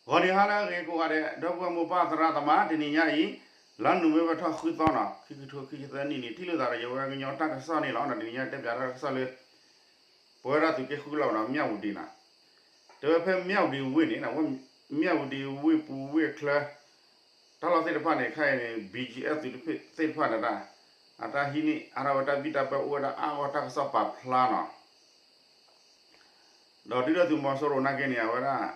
ဂီၤနံၤဟါလၢအဂ့ၤကိးဂၤဒဲး ဒီပုၢ်ဝဲၢ်မိၢ်ပၢ်သရၣ်သမါ တနံၤညါအံၤ လါနိၣ်ဝ့ဘၢၣ်ထီၣ်ဃုသီနီၤ ခံကထိခံဆံသၢနံၣ်န့ၣ် ထံၣ်လိာ်သးဒီးယဝဲကညီတၢ်ကစီၣ်န့ၣ်လီၤ. တနံၤညါတဲပၠးတၢ်ကစီၣ်လၢ ပဝဲဒၣ်သုးက့ဃုလီၤနီၤ မၠၣ်ဝတံၤနီၤ, တဲဝဲဖဲမၠၣ်ဝတံၤဝ့ၢ်န့ၣ် မၠၣ်ဝတံၤဝ့ၢ်ပူၤဝ့ၢ်ချၢ တၢ်လီၢ်သ့ၣ်တဖၣ်န့ၣ် ခဲအံၤန့ၣ် BGF သုးသ့ၣ်တဖၣ်န့ၣ် အတၢ်ဟံးန့ၢ်အါထီၣ်ဝဲတၢ်ဘံၣ်တၢ်ဘၢအိၣ်ဝဲဒၣ်အါဂီၢ်တၢ်ကစီၣ်ပာ်ဖျါနီၤ. ဒီးဒုၣ်ဒါသုးမီၤစိရိၤနာ်က့န့ၣ် အဝဲဒၣ်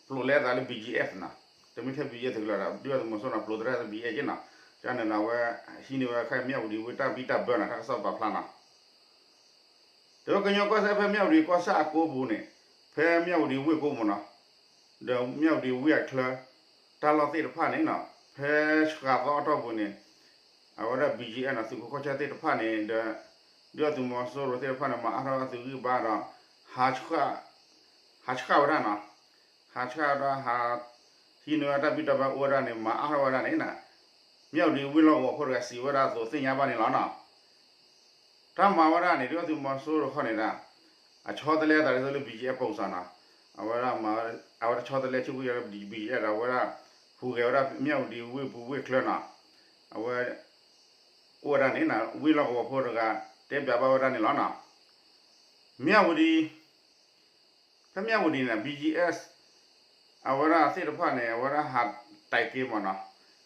ပျိးလဲသးလၢ BGF နီၤ, တမ့ၢ်ထဲ BGF သုးကလီၤဒီး ဒုၣ်ဒါသုးမီၤစိရိၤန့ၣ် ပျိးတရၣ် BGF က့နီၤ, ကန့ၣ်နီၤ အဝဲဟံးန့ၢ်ဝဲခဲအံၤ မၠၣ်ဝတံၤဝ့ၢ်တၢ်ဘံၣ်တၢ်ဘၢနီၤ တၢ်ကစီၣ်ပာ်ဖျါနီၤ. တဲဝဲကညီကီၢ်စဲၣ်ဖဲမၠၣ်ဝတံၤကီၢ်ဆၣ်အကိပူၤန့ၣ်, ဖဲမၠၣ်ဝတံၤဝ့ၢ်ကိပူၤနီၤ, ဒီးမၠၣ်ဝတံၤဝ့ၢ်အချၢ တၢ်လီၢ်သ့ၣ်တဖၣ်န့ၣ်နီၤ, ဖဲဆှးသီအတီၢ်ပူၤန့ၣ်, အဝဲဒၣ် BGF နီၤ သုးခိးကီၢ်ဆၢသ့ၣ်တဖၣ်န့ၣ်ဒီး ဒုၣ်ဒါသုးမီၤစိရိၤသ့ၣ်တဖၣ်န့ၣ် မၤအါထီၣ်ဝဲဒၣ်သုးဂံၢ်ဘါဒီး ဟးဆှၣ်ဝဲဒၣ်နီၤ, ဟးဆှၣ်ဝဲဒၣ် ဟးဟံးန့ၢ်ဝဲတၢ်ဘံၣ်တၢ်ဘၢအိၣ်ဝဲဒၣ်န့ၣ် မၤအါထီၣ်ဝဲဒၣ်န့ၣ်နီၤ, မၠၣ်ဝတံၤဝ့ၢ်လီၢ်ကဝီၤဖိတဂၤစံးဝဲဒၣ်အသိးသ့ၣ်ညါဘၣ်န့ၣ်လီၤနီၤ. တၢ်မၤဝဲဒၣ်န့ၣ် ဒုၣ်ဒါသုးမီၤစိရိၤခီန့ၣ်ဒီး အဆီတလဲသးဒ်သိးလၢ BGF ပူၤစ့ၢ်နီၤ, အဝဲဒၣ်မၤ အဝဲတဆီတလဲဆူကယီၤလၢ BGF ဒီးအဝဲဒၣ် ဟူးဂဲၤဝဲဒၣ်မၠၣ်ဝတံၤဝ့ၢ်ပူၤဝ့ၢ်ချၢနီၤ, အဝဲ အိၣ်ဝဲဒၣ်န့ၣ်နီၤ ဝ့ၢ်လီၢ်ကဝီၤဖိတဂၤ တဲပၠးဘၣ်ဝဲဒၣ်န့ၣ်လီၤနီၤ. မၠၣ်ဝတံၤ ဖဲမၠၣ်ဝတံၤန့ၣ် BGF အဝဲဒၣ်သ့ၣ်တဖၣ်န့ၣ် အဝဲဒၣ်ဟးတဲာ်က့ၤမ့ၢ်နီၤ,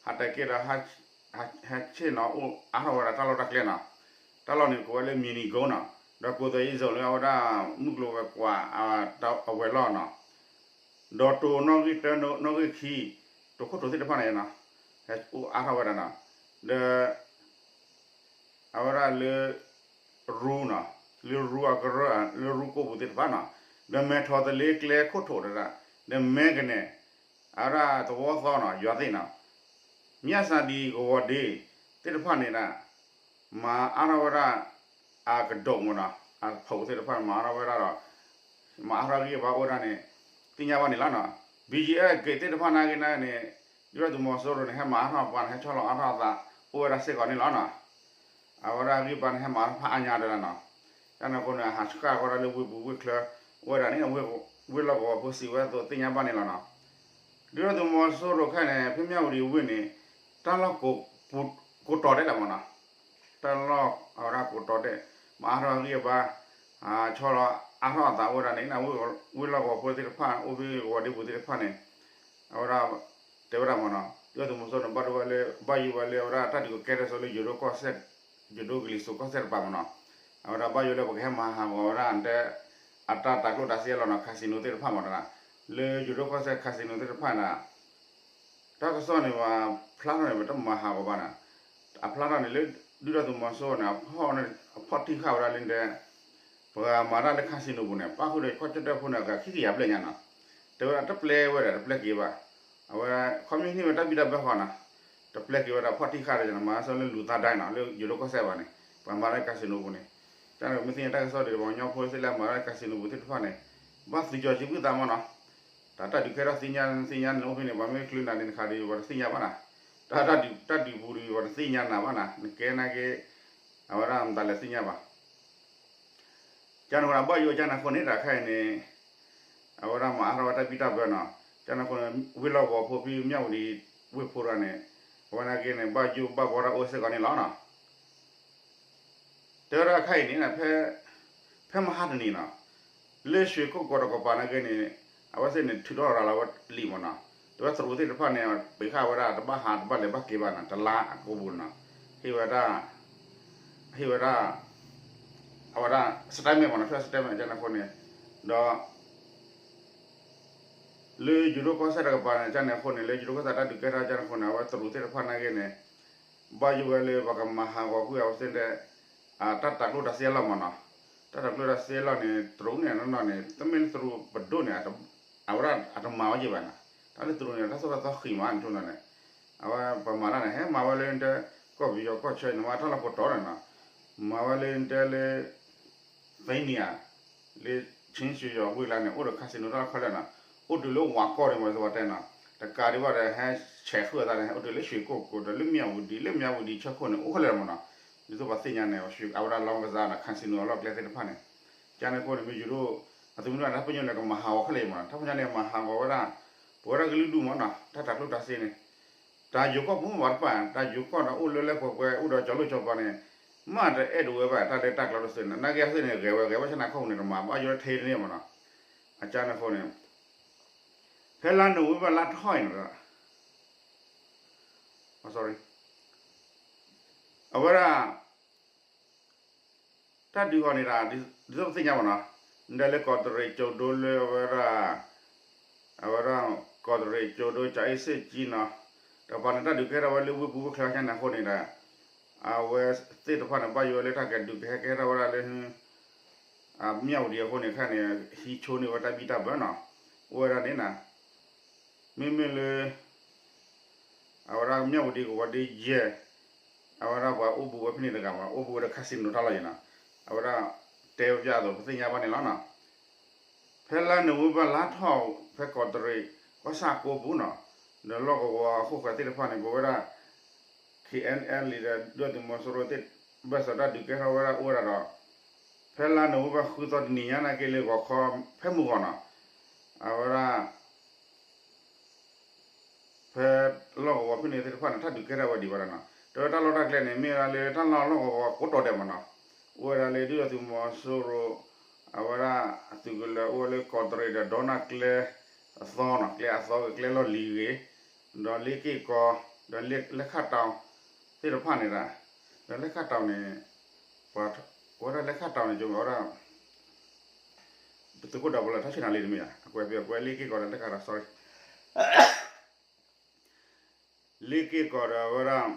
ဟးတဲာ်က့ၤဒီး ဟးဆ့ၣ်နီၤအိၣ်အါထီၣ်ဝဲဒၣ်တၢ်လီၢ်တၢ်ကျဲနီၤ, တၢ်လီၢ်န့ၣ်ကိးဝဲလၢ Mini Go နီၤ, ဒီးကိးသီယ့ၣ်စီၤလၢအဝဲဒၣ်မုၢ်ကျိၤဝဲၤကွာ် အဝဲၤလီၢ်နီၤ, ဒီးတိၤနီၣ်ဂံၢ်တၢ နီၣ်ဂံၢ်ခံ တိၤခိၣ်တိၤသ့ၣ်တဖၣ်န့ၣ်နီၤ, ဟဲအိၣ်အါထီၣ်ဝဲဒၣ်နီၤ, ဒီး အဝဲဒၣ်လၢ ရူနီၤ, လၢရူအကရၢ လၢရူကိၣ်ပူၤသ့ၣ်တဖၣ်နီၤ, ဒီးမဲာ်ထီၣ်သလ့ကျဲခိၣ်ထိးတဒၣ်, ဒီးမဲကနဲၣ် အဝဲဒၣ်သဝီသီနီၤ ယွၤသ့ၣ်နီၤ, မၠၣ်စၣ်ဒံၣ်ကဝီၤဒ့သ့ၣ်တဖၣ်န့ၣ်ဒၣ် မၤအါထီၣ်ဝဲဒၣ် အကဒိးမ့ၢ်နီၤ, အဖီၣ်သ့ၣ်တဖၣ်မၤအါထီၣ်ဝဲဒၣ်ဒီး မၤအါထီၣ်ဂံၢ်ဘါအိၣ်ဒၣ်န့ၣ် သ့ၣ်ညါဘၣ်န့ၣ်လီၤနီၤ. BGF ဂ့ၢ်သ့ၣ်တဖၣ်နာ်က့န့ၣ် ဒုၣ်ဒါသုးမီၤစိရိၤန့ၣ် ဟဲမၤအါထီၣ်ပှၤန့ၣ် ဟဲဆီလီၤအါထီၣ်အသး အိၣ်ဝဲဒၣ်စ့ၢ်ကီးန့ၣ်လီၤနီၤ. အဝဲဒၣ်ဂံၢ်ဘါန့ၣ် ဟဲမၤအါထီၣ်ဖးအါညါတဒၣ်နီၤ. ကန့ၣ်အဃိန့ၣ် ဟးဆှၣ်ကီးဒၣ်လၢဝ့ၢ်ပူၤဝ့ၢ်ချၢ အိၣ်ဝဲဒၣ်န့ၣ် ဝ့ၢ်လီၢ်ကဝီၤဖိစံးဝဲအသိးသ့ၣ်ညါဘၣ်န့ၣ်လီၤနီၤ. ဒုၣ်ဒါသုးမီၤစိရိၤခဲအံၤန့ၣ် ဖဲမၠၣ်ဝတံၤဝ့ၢ်န့ၣ် တၢ်လီၢ်ကိးတီၤဒဲးလီၤမ့ၢ်နီၤ. တၢ်လီၢ်အဝဲဒၣ်ကိးတီၤဒဲး မၤအါထီၣ်ဂံၢ်ဘါ ဆီလီၤအါထီၣ်အသးအိၣ်ဝဲဒၣ်န့ၣ် ဝ့ၢ်လီၢ်ကဝီၤဖိသ့ၣ်တဖၣ် အိၣ်ဘှံးကဝီၤဒ့ပူၤသ့ၣ်တဖၣ်န့ၣ် အဝဲဒၣ် တဲဝဲဒၣ်မ့ၢ်နီၤ ဒုၣ်ဒါသုးမီၤစိရိၤန့ၣ် ဘၣ်ဒိဘၣ်လဲၣ် ဘၣ်ယိၣ်ဝဲလၢအဝဲဒၣ်တၢ်ဒုးကကဲထီၣ်ဆိလၢယိၤဒိၣ်ကီၢ်စဲၣ် ယိၤဒိၣ်ကလံၤစိးကီၢ်စဲၣ်တပၤမ့ၢ်နီၤ. အဝဲဒၣ်ဘၣ်ယိၣ်လၢပကဟဲမၤဟးဂီၤဝဲဒၣ်တဲ အတၢ်တၤကျိၣ်တၤစ့လီၤနီၤ casino သ့ၣ်တဖၣ်မ့ၢ်နီၤ လၢယိၤဒိၣ်ကီၢ်စဲၣ် casino သ့ၣ်တဖၣ်န့ၣ် တၢ်ကစီၣ်န့ၣ် ပှၤဖျါထီၣ်န့ၣ် ပတမၤဟးဂီၤဘၣ်နီၤ. အဖျါထီၣ်န့ၣ်လၢ ဒုၣ်ဒါသုးမီၤစိရိၤန့ၣ် အဖီၣ်ထံၣ်ဃာ်ဝဲဒၣ်လၢတဲ ပှၤမၤတၢ်လၢ casino ပူၤန့ၣ် ပၣ်ဃုာ်ဒီးကီၢ်ကၠီၣ်တဲၣ်ဖိန့ၣ် အဂၤခံကယၤဘျဲၣ်ညါနီၤ. တဲဝဲဒၣ်တပျဲဝဲဒီးတပျဲက့ၤဘၣ်. အဝဲ ခီမ့ၢ်န့ၢ်ဝဲတၢ်ဘံၣ်တၢ်ဘၢဃီနီၤ တပျဲက့ၤဝဲဒၣ်ဖီၣ်ထံၣ်ဃာ်ဒီး မၤဆိလၢလူၤသးဒါနီၤ လၢယိၤဒိၣ်ကီၢ်စဲၣ်ဘၣ်န့ၣ် ပှၤမၤတၢ်လၢ casino ပူၤန့ၣ် တၢ်မ့ၢ်သ့ၣ်ညါတၢ်ကစီၣ်ဒီး ပှၤကညီဖိသ့ၣ်လၢအမၤတၢ်လၢ casino ပူၤသ့ၣ်တဖၣ်န့ၣ် ဘၣ်သံကွၢ်စံးဘျုးသးမ့ၢ်နီၤ. တၢ်တၢ်ဒုးကဲထီၣ်သ့ၣ်ညါသ့ၣ်ညါန့ၣ်အိၣ်ဖဲန့ၣ် ပှၤမ့ၢ်ချုးနၤန့ၣ်တခါဒီး ပှၤတသ့ၣ်ညါဘၣ်နီၤ. တၢ်တၢ်ဒုး တၢ်ဒုးပူၤဒီး ပှၤတသ့ၣ်ညါနၤဘၣ်နီၤ နကဲနာ်က့ အဝဲဒၣ်မတၤလဲၣ်သ့ၣ်ညါဘၣ်. ကန့ၣ်အဃိ ဘၣ်ယိၣ်ကန့ၣ်အဃိန့ၣ် တၢ်ခဲအံၤန့ၣ် အဝဲဒၣ်မၤအါထီၣ်ဝဲတၢ်ဘံၣ်တၢ်ဘၢနီၤ. ကန့ၣ်အဃိန့ၣ် ဝ့ၢ်လီၢ်ကဝီၤဖိဖဲမၠၣ်ဝတံၤဝ့ၢ်ဖိတဂၤန့ၣ် အဝဲနာ်က့န့ၣ် ဘၣ်ယိၣ်ဘၣ်ဘှီတၢ်အိၣ်စ့ၢ်ကီးန့ၣ်လီၤနီၤ. တဲဝဲဒၣ်ခဲအံၤန့ၣ် ဖဲ ဖဲမဟါတနံၤနီၤ လၢရွှေကုက္ကိုတကပၤနာ်က့န့ၣ် အဝဲသ့ၣ်န့ၣ် ထုးထီၣ်ရၤလီၤဝဲလံာ်မ့ၢ်နီၤ. တဲဝဲသရူးသ့ၣ်တဖၣ်န့ၣ် ပ့ၤဃာ်ဝဲဒၣ်တဘၣ်ဟးတဘၣ်လဲၤဘၣ်က့ၤဘၣ်နီၤ တလါအကိပူၤနီၤ ဟ့ၣ်ဝဲဒၣ် ဟ့ၣ်ဝဲဒၣ် အဝဲဒၣ် statement မ့ၢ်နီၤ ထုး statement ကန့ၣ်အဃိန့ၣ် ဒီး လၢယိၤဒိၣ်ကီၢ်စဲၣ်တကပၤန့ၣ် ကန့ၣ်အဃိန့ၣ် လၢယိၤဒိၣ်ကီၢ်စဲၣ်တၢ်ဒုးကဲထီၣ်ကန့ၣ်အဃိန့ၣ် အဝဲသရူးသ့ၣ်တဖၣ်နာ်က့န့ၣ် ဘၣ်ယိၣ်ဝဲလၢပကမၤဟးဂီၤကွံာ်အဝဲသ့ၣ် တၢ်တၤကျိၣ်တၤစ့အလီၢ်မ့ၢ်နီၤ. တၢ်တၤကျိၣ်တၤစ့အလီၢ်န့ၣ် သရူးန့ၣ်နီၢ်နီၢ်န့ၣ် တမ့ၢ်လၢသရူးပဒိၣ်န့ၣ် အဝဲဒၣ်အတမၤဝဲက့ၤဘၣ်နီၤ. တၢ်လၢသရူးန့ၣ် တၢ်သိၣ်တၢ်သီဃံးမးန့ၣ် ထူၣ်နီၤန့ၣ် အဝဲပမၤတၢ်န့ၣ် ဟဲမၤဝဲလၢတဲ ကီၢ်ပယီၤကီၢ်ဆၢန့ၣ် မၤတၢ်လီၢ်ပတီၤန့ၣ်နီၤ. မၤဝဲလၢတဲလၢ သ့ၣ်နံၤဧါ လၢ ချင်းရွှေဟော် ဝ့ၢ်လါန့ၣ် အိၣ်ဒီး casino တၢ်လီၢ်ခဲလၢာ်နီၤ. အိၣ်တုၤလၢဝၤကီၢ်န့ၣ် ပှၤသဝီတဲနီၤ တကးဒံးဘၣ်ဒီး ဟဲဆဲးဃုာ်အသးန့ၣ် အိၣ်တုၤလၢ ရွှေကုက္ကို ဒီးလၢမၠၣ်ဝတံၤ လၢမၠၣ်ဝတံၤဆၢခိၣ်န့ၣ် အိၣ်ခဲလၢာ်မ့ၢ်နီၤ. ဒ်သိးပှၤသ့ၣ်ညါန့ၣ် အဝဲဒၣ် လောင်းကစား ဒီး casino အလီၢ်ကျဲသ့ၣ်တဖၣ်န့ၣ် ကန့ၣ်အဃိန့ၣ် မ့ၢ်ယိၤဒိၣ် အသုးမုၢ်ဒိၣ်န့ၣ် တၢ်ပညိၣ်န့ၣ် ကမၤဟးဂီၤခဲလၢာ်မးနီၤ, တၢ်ပညိၣ်န့ၣ် မၤဟးဂီၤဝဲဒၣ် ပဝဲဒၣ်ကလုာ်ဒူၣ်မးနီၤ, တၢ်တၤကျိၣ်တၤစ့န့ၣ်, တၢ်ယိၤကီၢ်ပူၤမးဘၣ်တဖၣ် တၢ်ယိၤကီၢ်ဒီးအိၣ်လၢလၢပှဲၤပှဲၤ အိၣ်ဒီးကၠီၤလိၣ်ကၠီၤပၤန့ၣ်, မ့ၢ်တအဲၣ်ဒိးဝဲဘၣ် တၢ်လၢတၢ်ကျီတစဲးန့ၣ် နာ်က့အသ့ၣ်န့ၣ် ဂဲၤဝဲဂဲၤဝဲဆၣ်နၤခီၣ်ပူၤန့ၣ် တမၤဘၣ်ယိၣ်ထဲတန့ၢ်မးနီၤ, အကၢန့ၣ်အဃိန့ၣ် ဖဲလါနိၣ်ဝ့ဘၢၣ်လါထီၣ်အံၤန့ၣ် အဝဲဒၣ် တၢ်ဒုးအီၤန့ၣ်ဒၣ် ဒ်သိးပသ့ၣ်ညါမးနီၤ, ဒ်လၢကီးတရံးကၠိၤဒိလၢအဝဲဒၣ် အဝဲဒၣ် ကီးတရံးကၠိၤဒိ ကၠၤအ့စ့ၣ်ကၠံနီၤ, တကပၤန့ၣ် တၢ်ဒုးကဲထီၣ်ဝဲလၢဝ့ၢ်ပူၤဝ့ၢ်ချၢဆၣ်န့ၣ်အဃိန့ၣ်ဒီး အဝဲသ့ၣ်တဖၣ်န့ၣ် ဘၣ်ယိၣ်ဝဲလၢတၢ်ကဒုးကဟဲကဲထီၣ်ဝဲဒၣ်လၢ မၠၣ်ဝတံၤအဃိန့ၣ် ခဲန့ၣ် ဟံးဆိန့ၢ်ဝဲတၢ်ဘံၣ်တၢ်ဘၢနီၤ, အိၣ်ဝဲဒၣ်န့ၣ်နီၤ, မ့မ့ၢ်လၢ အဝဲဒၣ်မၠၣ်ဝတံၤကဝီၤဒ့ယဲၢ်, အဝဲဒၣ်ပှၤအိၣ်ဘူးဝဲဖဲန့ၣ်တဂၤမး အိၣ်ဘူးဝဲဒီး casino တၢ်လီၢ်ယဲနီၤ, အဝဲဒၣ်တဲဝဲပျၢ်အသိး ပသ့ၣ်ညါဘၣ်န့ၣ်လီၤနီၤ, ဖဲလါနိၣ်ဝ့ဘၢၣ်လါထီၣ် ဖဲကီးတရံး ကီၢ်ဆၣ်ကိးပူၤနီၤ, ဒီးလီၢ်ကဝီၤအခိၣ်ဃၢၤသ့ၣ်တဖၣ်န့ၣ် ပဝဲဒၣ် KNLA ဒီး ဒုၣ်ဒါသုးမီၤစိရိၤသ့ၣ် ဘၢၣ်စၢၤတၢ်ဒုးကဲထီၣ်ဝဲဒၣ်အိၣ်ဝဲဒၣ်ဒီး ဖဲလါနိၣ်ဝ့ဘၢၣ်ဃုသီတနံၤညါနာ်က့လၢဂီၤခီ ဖဲမုၢ်ဂီၤနီၤ, အဝဲဒၣ် ဖဲလီၢ်ကဝီၤဖဲန့ၣ်သ့ၣ်တဖၣ်န့ၣ် တၢ်ဒုးကဲထီၣ်ဝဲဒံးဘၣ်ဒီးနီၤ, တဲဝဲတၢ်လီၢ်တၢ်ကျဲန့ၣ် မ့ၢ်ဝဲဒၣ်လၢတၢ်လီၢ်လီၢ်ကဝီၤကိးတီၤဒဲးမးနီၤ, အိၣ်ဝဲဒၣ်လၢဒုၣ်ဒါသုးမီၤစိရိၤ အဝဲဒၣ်အသုးကလၢၤအိၣ်ဝဲလၢကီးတရံးဒီး ဒီနၢ်ကျဲအသီနီၤ, ကျဲအသီဂ့ၤ ကျဲလီၢ်လံၤဂ့ၤ, ဒီးလ့က့ၢ်ကီ ဒီးလ့ကၣ်တီၤသ့ၣ်တဖၣ်န့ၣ်ဒီး ဒီးလ့ကၣ်တီၤန့ၣ် ပှၤဝဲဒၣ်လ့ကၣ်တီၤန့ၣ် ကဝဲဒၣ် ပသုးခိၣ်ဒီးပလၢထီၣ်ဆ့ၣ်နီၤလံတမ့ၢ်ဧါ, အကွဲးဖဲအကွဲးလ့က့ၢ်ကီဒီးလ့ကၣ်တီၤ sorry လ့က့ၢ်ကီဒီးအဝဲဒၣ်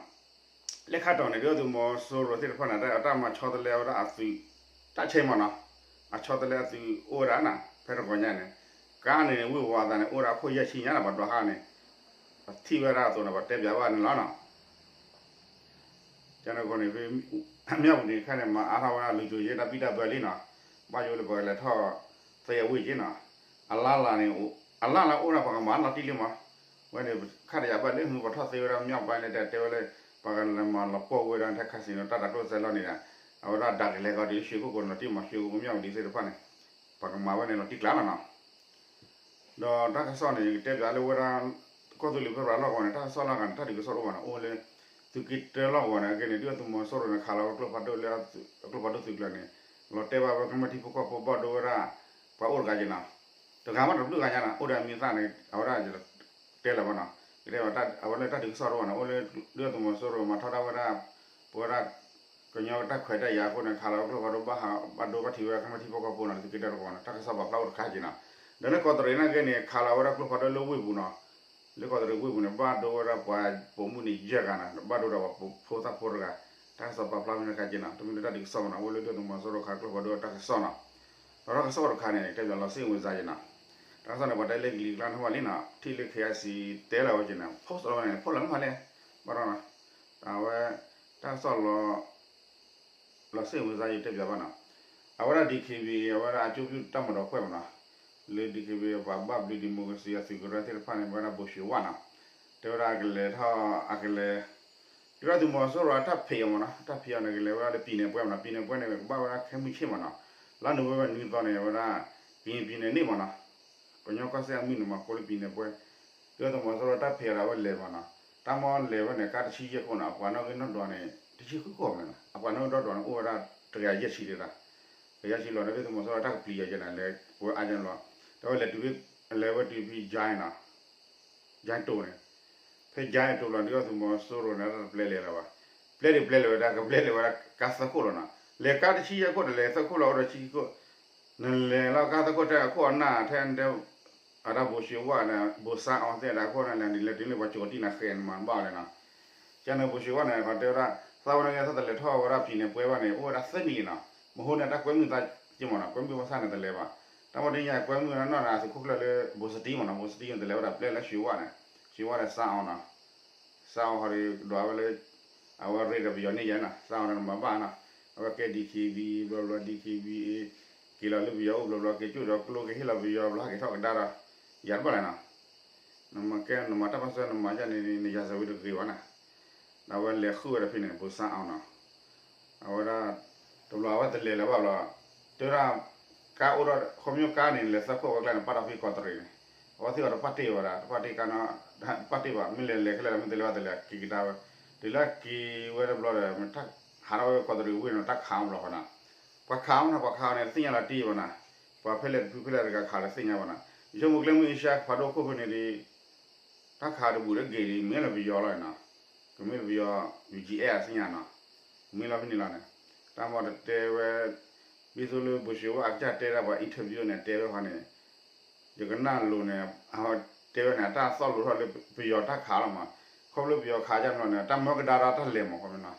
လ့ကၣ်တီၤန့ၣ် ဒုၣ်ဒါသုးမီၤစိရိၤသ့ၣ်တဖၣ်န့ၣ် တၢ်မၤဆီတလဲဝဲဒၣ်အသုး တၢ်ဆဲမးနီၤ, အဆီတလဲအသုးအိၣ်ဝဲဒၣ်နီၤ, ဖဲတဂီၤညါန့ၣ် ကါန့ၣ် ဝ့ၢ်ဝီၤအသးန့ၣ် အိၣ်ဝဲဒၣ်အခိၣ်ယဲၢ်ဆံညါလီၤ ပှၤဒွးဟါန့ၣ်, ပထံၣ်ဝဲဒၣ်အသိးန့ၣ် ပှၤတဲပၠးဘၣ်န့ၣ်လီၤနီၤ. ကန့ၣ်အဃိန့ၣ် မၠၣ်ဝတံၤခဲန့ၣ် မၤအါထီၣ်ဝဲဒၣ် လူၤကၠိၤယဲတၢ်ဘံၣ်တၢ်ဘၢလံနီၤ, ဘၣ်ယိၣ်လၢပကလဲၤထီၣ်သ့အဝ့ၢ်က့နီၤ, အလါလါန့ၣ် အလါလါအိၣ်ဒၣ်ပှၤကမၤလီၤတံၢ်လံမး, ဝဲန့ၣ် ခါတယၤဘၣ်လၢမုၢ်ပှၤထီၣ်သ့ဝဲဒၣ်မၠၣ်ဝတံၤန့ၣ် တဲတဲဝဲလၢ ပှၤကလဲၤမၤလီၤပှီၢ်ဝဲဒၣ်ထဲ casino တၢ်တၤကျိၣ်စဲလီၤန့ၣ်ဒီး အဝဲဒၣ်ဒၣ်ကလဲၤကီးဒ်လၢရွှေကုက္ကိုန့ၣ် လီၤတံၢ်မး ရွှေကုက္ကို မၠၣ်ဝတံၤသ့ၣ်တဖၣ်န့ၣ် ပှၤကမၤဝဲန့ၣ်လီၤတံၢ်ကျါလီၤနီၤ. ဒီးတၢ်ကစီၣ်န့ၣ် ယကတဲပၠးလၢဝဲဒၣ် ကီၢ်သူလ့ၤဖဲရၤလီၢ်ကဝီၤန့ၣ် တၢ်ကစီၣ်လၢအဂၤန့ၣ် တၢ်ဒုးကစီၣ်တအိၣ်ဘၣ်နီၤ, အိၣ်လၢ သုးက့တၢလီၢ်ကဝီၤန့ၣ် အဂ့ၢ်န့ၣ် ဒုၣ်ဒါသုးမီၤစိရိၤန့ၣ် ခးလီၤဝဲကျိဖးဒိၣ်လၢ ကျိဖးဒိၣ်သုးကျၢၤန့ၣ် လီၤတဲာ်ဘၣ်ဝဲကမျၢၢ်ထံဖိကီၢ်ဖိဘၣ်ဒိဝဲဒၣ် ပှၤအိၣ်တဂၤက့နီၤ, တဂၤမးတဘျုးဂၤညါနီၤ အိၣ်ဒီးအမံၤသၣ်န့ၣ် အဝဲဒၣ် တဲလၢၤဘၣ်နီၤ, ကတဲဘၣ်အဝဲလၢတၢ်ဒုးကစီၣ်တအိၣ်ဘၣ်နီၤ, အိၣ်လၢ ဒုၣ်ဒါသုးမီၤစိရိၤမၤထီဒါဝဲဒၣ် ပဝဲဒၣ် ကညီတၢ်ခွဲးတၢ်ယာ်အဃိန့ၣ် ခးလီၤဝဲကျိဖးဒိၣ်ဘၣ်ဟးဘၣ်ဒိဘၣ်ထံးဝဲဒၣ်ကမျၢၢ်ထံဖိကီၢ်ဖိနီၤ, သုးက့တၢတကဝီၤန့ၣ် တၢ်ကစီၣ်ပာ်ဖျါအိၣ်တခါက့နီၤ, ဒီးလၢကီးတရံးန့ၣ်က့န့ၣ် ခးလီၤဝဲဒၣ်ကျိဖးဒိၣ်လၢဝ့ၢ်ပူၤနီၤ, လၢကီးတရံးဝ့ၢ်ပူၤန့ၣ် ဘၣ်ဒိဝဲဒၣ်ပှၤပိာ်မုၣ်န့ၣ်ယဲၢ်ဂၤနီၤ, ဘၣ်ဒိဒီးပှၤဖိသၣ်ဖိတဂၤ, တၢ်ကစီၣ်ပာ်ဖျါဖဲန့ၣ်တခါက့နီၤ, တမ့ၢ်လၢတၢ်ဒုးကစီၣ်မးနီၤ, အိၣ်လၢဒုၣ်ဒါသုးမီၤစိရိၤခးကျိဖးဒိၣ်တၢ်ကစီၣ်နီၤ, ဒီးတၢ်ကစီၣ်တခါန့ၣ် တဲပၠးလီၤစ့ၣ်ဝဲစါက့နီၤ, တၢ်ကစီၣ်န့ၣ် ပှၤတဲလၢကလံၤကျါန့ၣ်ဝဲလံနီၤ, ထံၣ်လၢ KIC တဲလီၤဝဲက့န့ၣ် post လီၤဝဲန့ၣ် post လီၤမးလဲၣ်, ဘၣ်ဒီးနီၤ, အဝဲ တၢ်ကစီၣ်လီၤ လီၤစ့ၣ်ဝဲစါယတဲပၠးဘၣ်နီၤ, အဝဲဒၣ် DKBA အဝဲဒၣ်အကၠိပျုၢ်တၢ်မၤဒီးကွဲးမးနီၤ, လၢ DKBA ပှၤဘၣ်ဘျုး democracy အသုးကရၢသ့ၣ်တဖၣ်န့ၣ် ဝဲဒၣ်ဘိၣ်ၡ့ဝၣ်နီၤ, တဲဝဲဒၣ်အကလဲၤထီၣ်အကလဲၤ, ဒုၣ်ဒါသုးမီၤစိရိၤအတၢ်ဖံးအီၤမးနီၤ, တၢ်ဖံးအီၤန့ၣ် ကလဲၤဝဲဒၣ်လၢ ပြည်နယ်ပွဲ မးနီၤ, ပြည်နယ်ပွဲ န့ၣ် ကဘၣ်ဝဲဒၣ်ခဲမုၢ်ဆ့ၣ်မးနီၤ, လါနိၣ်ဝ့ဘၢၣ်နွံသီန့ၣ် ဝဲဒၣ် ကရင်ပြည်နယ်နေ့ မးနီၤ, ကညီကီၢ်စဲၣ်အမုၢ်နံၤမး ကိးလၢ ပြည်နယ်ပွဲ, ဒုၣ်ဒါသုးမီၤစိရိၤတၢ်ဖံးအီၤဒီးအဝဲလဲၤမးနီၤ, တၢ်မ့ၢ်လဲၤဝဲန့ၣ် ကါတဆံယဲၢ်ခိၣ်နီၤ, အပှၤနီၣ်ဂံၢ်နီၣ်ဒွးန့ၣ် တဆံဃုခိၣ်မးနီၤ, အပှၤနီၣ်ဂံၢ်နီၣ်ဒွးန့ၣ် အိၣ်ဝဲဒၣ်တကယၤယဲၢ်ဆံဒံး, တကယၤဆံလီၤ ဒုၣ်ဒါသုးမီၤစိရိၤတၢ်ကပျံၤအီၤယဲၢ်န့ၣ် လဲၤဝဲအါယဲၢ်လီၤ, ဒီးဝဲလဲၤတုၤဖဲ လဲၤဝဲတုၤဖဲ ကၠဲနီၤ ကၠဲတိၤန့ၣ်, ဖဲကၠဲတိၤလီၤ ဒုၣ်ဒါသုးမီၤစိရိၤန့ၣ် တၢ်တပျဲလဲၤလၢၤဘၣ်, ပျဲဒံးပျဲလဲၤဝဲဒၣ် ကပျဲလဲၤဝဲဒၣ်ကါသၢခိၣ်လီၤနီၤ, လဲၤကါတဆံယဲၢ်ခိၣ်ဒီး လဲၤသၢခိၣ်လီၤ အိၣ်ဒီးဆံခံခိၣ်, နလဲၤလီၤကါသၢခိၣ်ထဲအခိၣ်အနၢ်ထဲ အတၢ်ဘိၣ်ၡ့ဝၣ်န့ၣ် ဘိၣ်စါအီၤသ့ၣ်ဒၣ်အခိၣ်န့ၣ် လဲၤဒ်လဲၣ်တုၤလၢပှၤကၠိၤတံၢ်နၤဃဲၤနမၤဘၣ်အီၤလဲၣ်နီၤ, ကၠဲန့ၣ်ဘိၣ်ၡ့ဝၣ်န့ၣ် ပှၤတဲဝဲဒၣ် သးဝဲန့ၣ်ဂ့ၤ သးတလဲၤထီၣ်ဝဲဒၣ် ပြည်နယ်ပွဲ ဘၣ်န့ၣ် အိၣ်ဝဲဒၣ်သၢနံၣ်လံနီၤ, မဟိန့ၣ် တၢ်ကွဲမုာ်သးက့မးနီၤ, ကွဲမုာ်ဘၣ်ဆၣ်န့ၣ်တလဲၤဘၣ်, တၢ်မ့ၢ်တညါကွဲမုာ်နီၤန့ၣ် အသုးခိၣ်ကျၢၢ်လၢ ဘိၣ်စတံမးနီၤ, ဘိၣ်စတံန့ၣ် တလဲၤဝဲဒၣ်ပျဲလၢ ၡ့ဝၣ်န့ၣ်, ၡ့ဝၣ်န့ၣ် စါအီၤနီၤ စါအီၤဟီဒ်ကဒွးဝဲလၢ အဝဲရ့ဒီးပယီၤန့ၢ်ယဲနီၤ, စါအီၤန့ၣ်နမၤဘၣ်နီၤ, အဝဲကဲ DKBA ဘျီဘျီ DKBA က့ၤလီၤလၢပယီၤအိၣ်ဘျီဘျီ က့ၤကၠိၣ်ဒီးကျိက့ၤဟ့ၣ်လီၤပယီၤဘျီ ဟးက့ၤထီၣ်ကဒါဒီး ယၤတဘၣ်လဲၣ်နီၤ, နမၤကဲ နမၤတၢ်ပၢၢ်ဆၢ နမၤဒ်န့ၣ် နရာဇဝင်တဂ့ၤဘၣ်နီၤ, ဒီးအဝဲလဲၤဃုဝဲဒၣ်ဖဲန့ၣ် ဘိၣ်စါအီၤနီၤ အဝဲဒၣ် တဘျီအဝဲတလဲၤလၢၤဘၣ်ဘျီ, တဲဝဲဒၣ် ကါအိၣ်ဒီး ခီဖျိကါန့ၣ် လဲၤသၢခိၣ်ဝဲကျါန့ၣ် ပာ်ဒီးဖဲကီးတရံးန့ၣ်, အဝဲသ့ၣ်အီၤတပာ်တ့ၢ်ဝဲဒၣ် တပာ်တ့ၢ်ကါနီၤ, ပာ်တ့ၢ်ဘၣ် မ့ၢ်လဲၤလဲၤခဲလၢာ် မ့ၢ်တလဲၤဘၣ်တလဲၤ က့ၤကဒါဝဲ, တုၤလၢက့ၤဝဲတဘျီဒီး ဟးထီၣ်ဝဲကီးတရံးဝ့ၢ်နီၤ တၢ်ခးအီၤဘျီဃီနီၤ, ပှၤခးအီၤနီၤ ပှၤခးအီၤန့ၣ် တသ့ၣ်ညါလီၤတံၢ်ဘၣ်နီၤ, ပှၤဖဲလဲၣ်တဖုဖဲလဲၣ်တဂၤခးတသ့ၣ်ညါဘၣ်နီၤ, ယဆိကမိၣ်ကျဲမုၢ်အ့ရှါဖးဒိၣ်ခိၣ်ဖဲန့ၣ်ဒီး တၢ်ခးတဘူၣ်တဂ့ၤဒ် မ့ၢ်လၢပယီၤလီၤနီၤ, ကမ့ၢ်လၢပယီၤ ယူၣ်ကၠံအဲၣ် အသ့ၣ်ညါနီၤ, မ့ၢ်လီၤဖဲန့ၣ်လီၤန့ၣ်, တၢ်မ့ၢ်တတဲဝဲ, ဒ်သိးလၢဘိၣ်ၡ့ဝါအကစၢ်တဲဒၣ်ပှၤ interview န့ၣ် တဲဝဲဃီန့ၣ်, ယကနၣ်လိၤန့ၣ်, တဲဝဲန့ၣ် အတၢ်သီၣ်လိၤထီၣ်လၢပယီၤတၢ်ခးလီၤမး, ခီဖျိပယီၤခးကၢ်န့ၣ်လီၤန့ၣ် တၢ်မၢကဒါဒီးတၢ်လဲၤမး ခီဖျိနီၤ,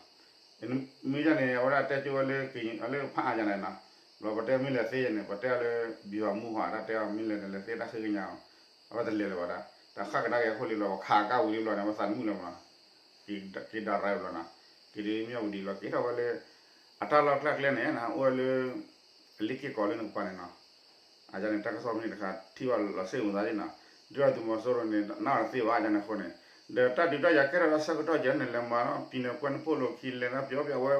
မ့ၢ်ဒ်န့ၣ် အဝဲဒၣ်တဲကၠိဝဲလၢ လၢဖးအါယၤန့ၣ်နီၤ, ဘျီပတဲမ့ၢ်လဲၤသ့န့ၣ် ပတဲအီၤလၢ ဘံၣ်ဟီၣ်မူဟီၣ် တၢ်တဲအီၤမ့ၢ်လဲၤန့ၣ် လဲၤသ့တၢ်ဃ့ကညးအီၤ, အဝဲတလဲၤလၢၤဘၣ်ဒၣ်, တၢ်ဃၣ်ကဒါက့ၤအဃိလံဘျီ ပှၤခးကါဝံၤလံဘျီန့ၣ် အဝဲသးနမုၢ်လၢၤမးနီၤ, က့ၤဒၣ်ရၤဘျီနီၤ, က့ၤဒ်မ့ၢ်ဝံၤဒ်လီၤ က့ၤထီၣ်ဝဲလၢ အတၢ်လီၢ်ကျါကျဲန့ၣ် အိၣ်ဝဲလၢ အလ့ၢ်က့ၢ်ကီးလၢနကပၤန့ၣ်နီၤ, အယၤန့ၣ် တၢ်ကစီၣ်မ့ၢ်တခါ ထံၣ်ဘၣ်လီၤစ့ၣ်မုာ်သးန့ၣ်နီၤ, ဒုၣ်ဒါသုးမီၤစိရိၤန့ၣ် နၢ်အီၤတသ့ဘၣ် ယၤန့ၣ်အဃိန့ၣ်, ဒီးတၢ်ဒုးတၢ်ယၤကဲထီၣ်တၢ်ဆၢကတီၢ်ကဲန့ၣ် လဲၤမၤပံၤနၢၤကွဲနဖိလိာ်ခံ လဲၤတၢ်ပျီပျီဝဲ,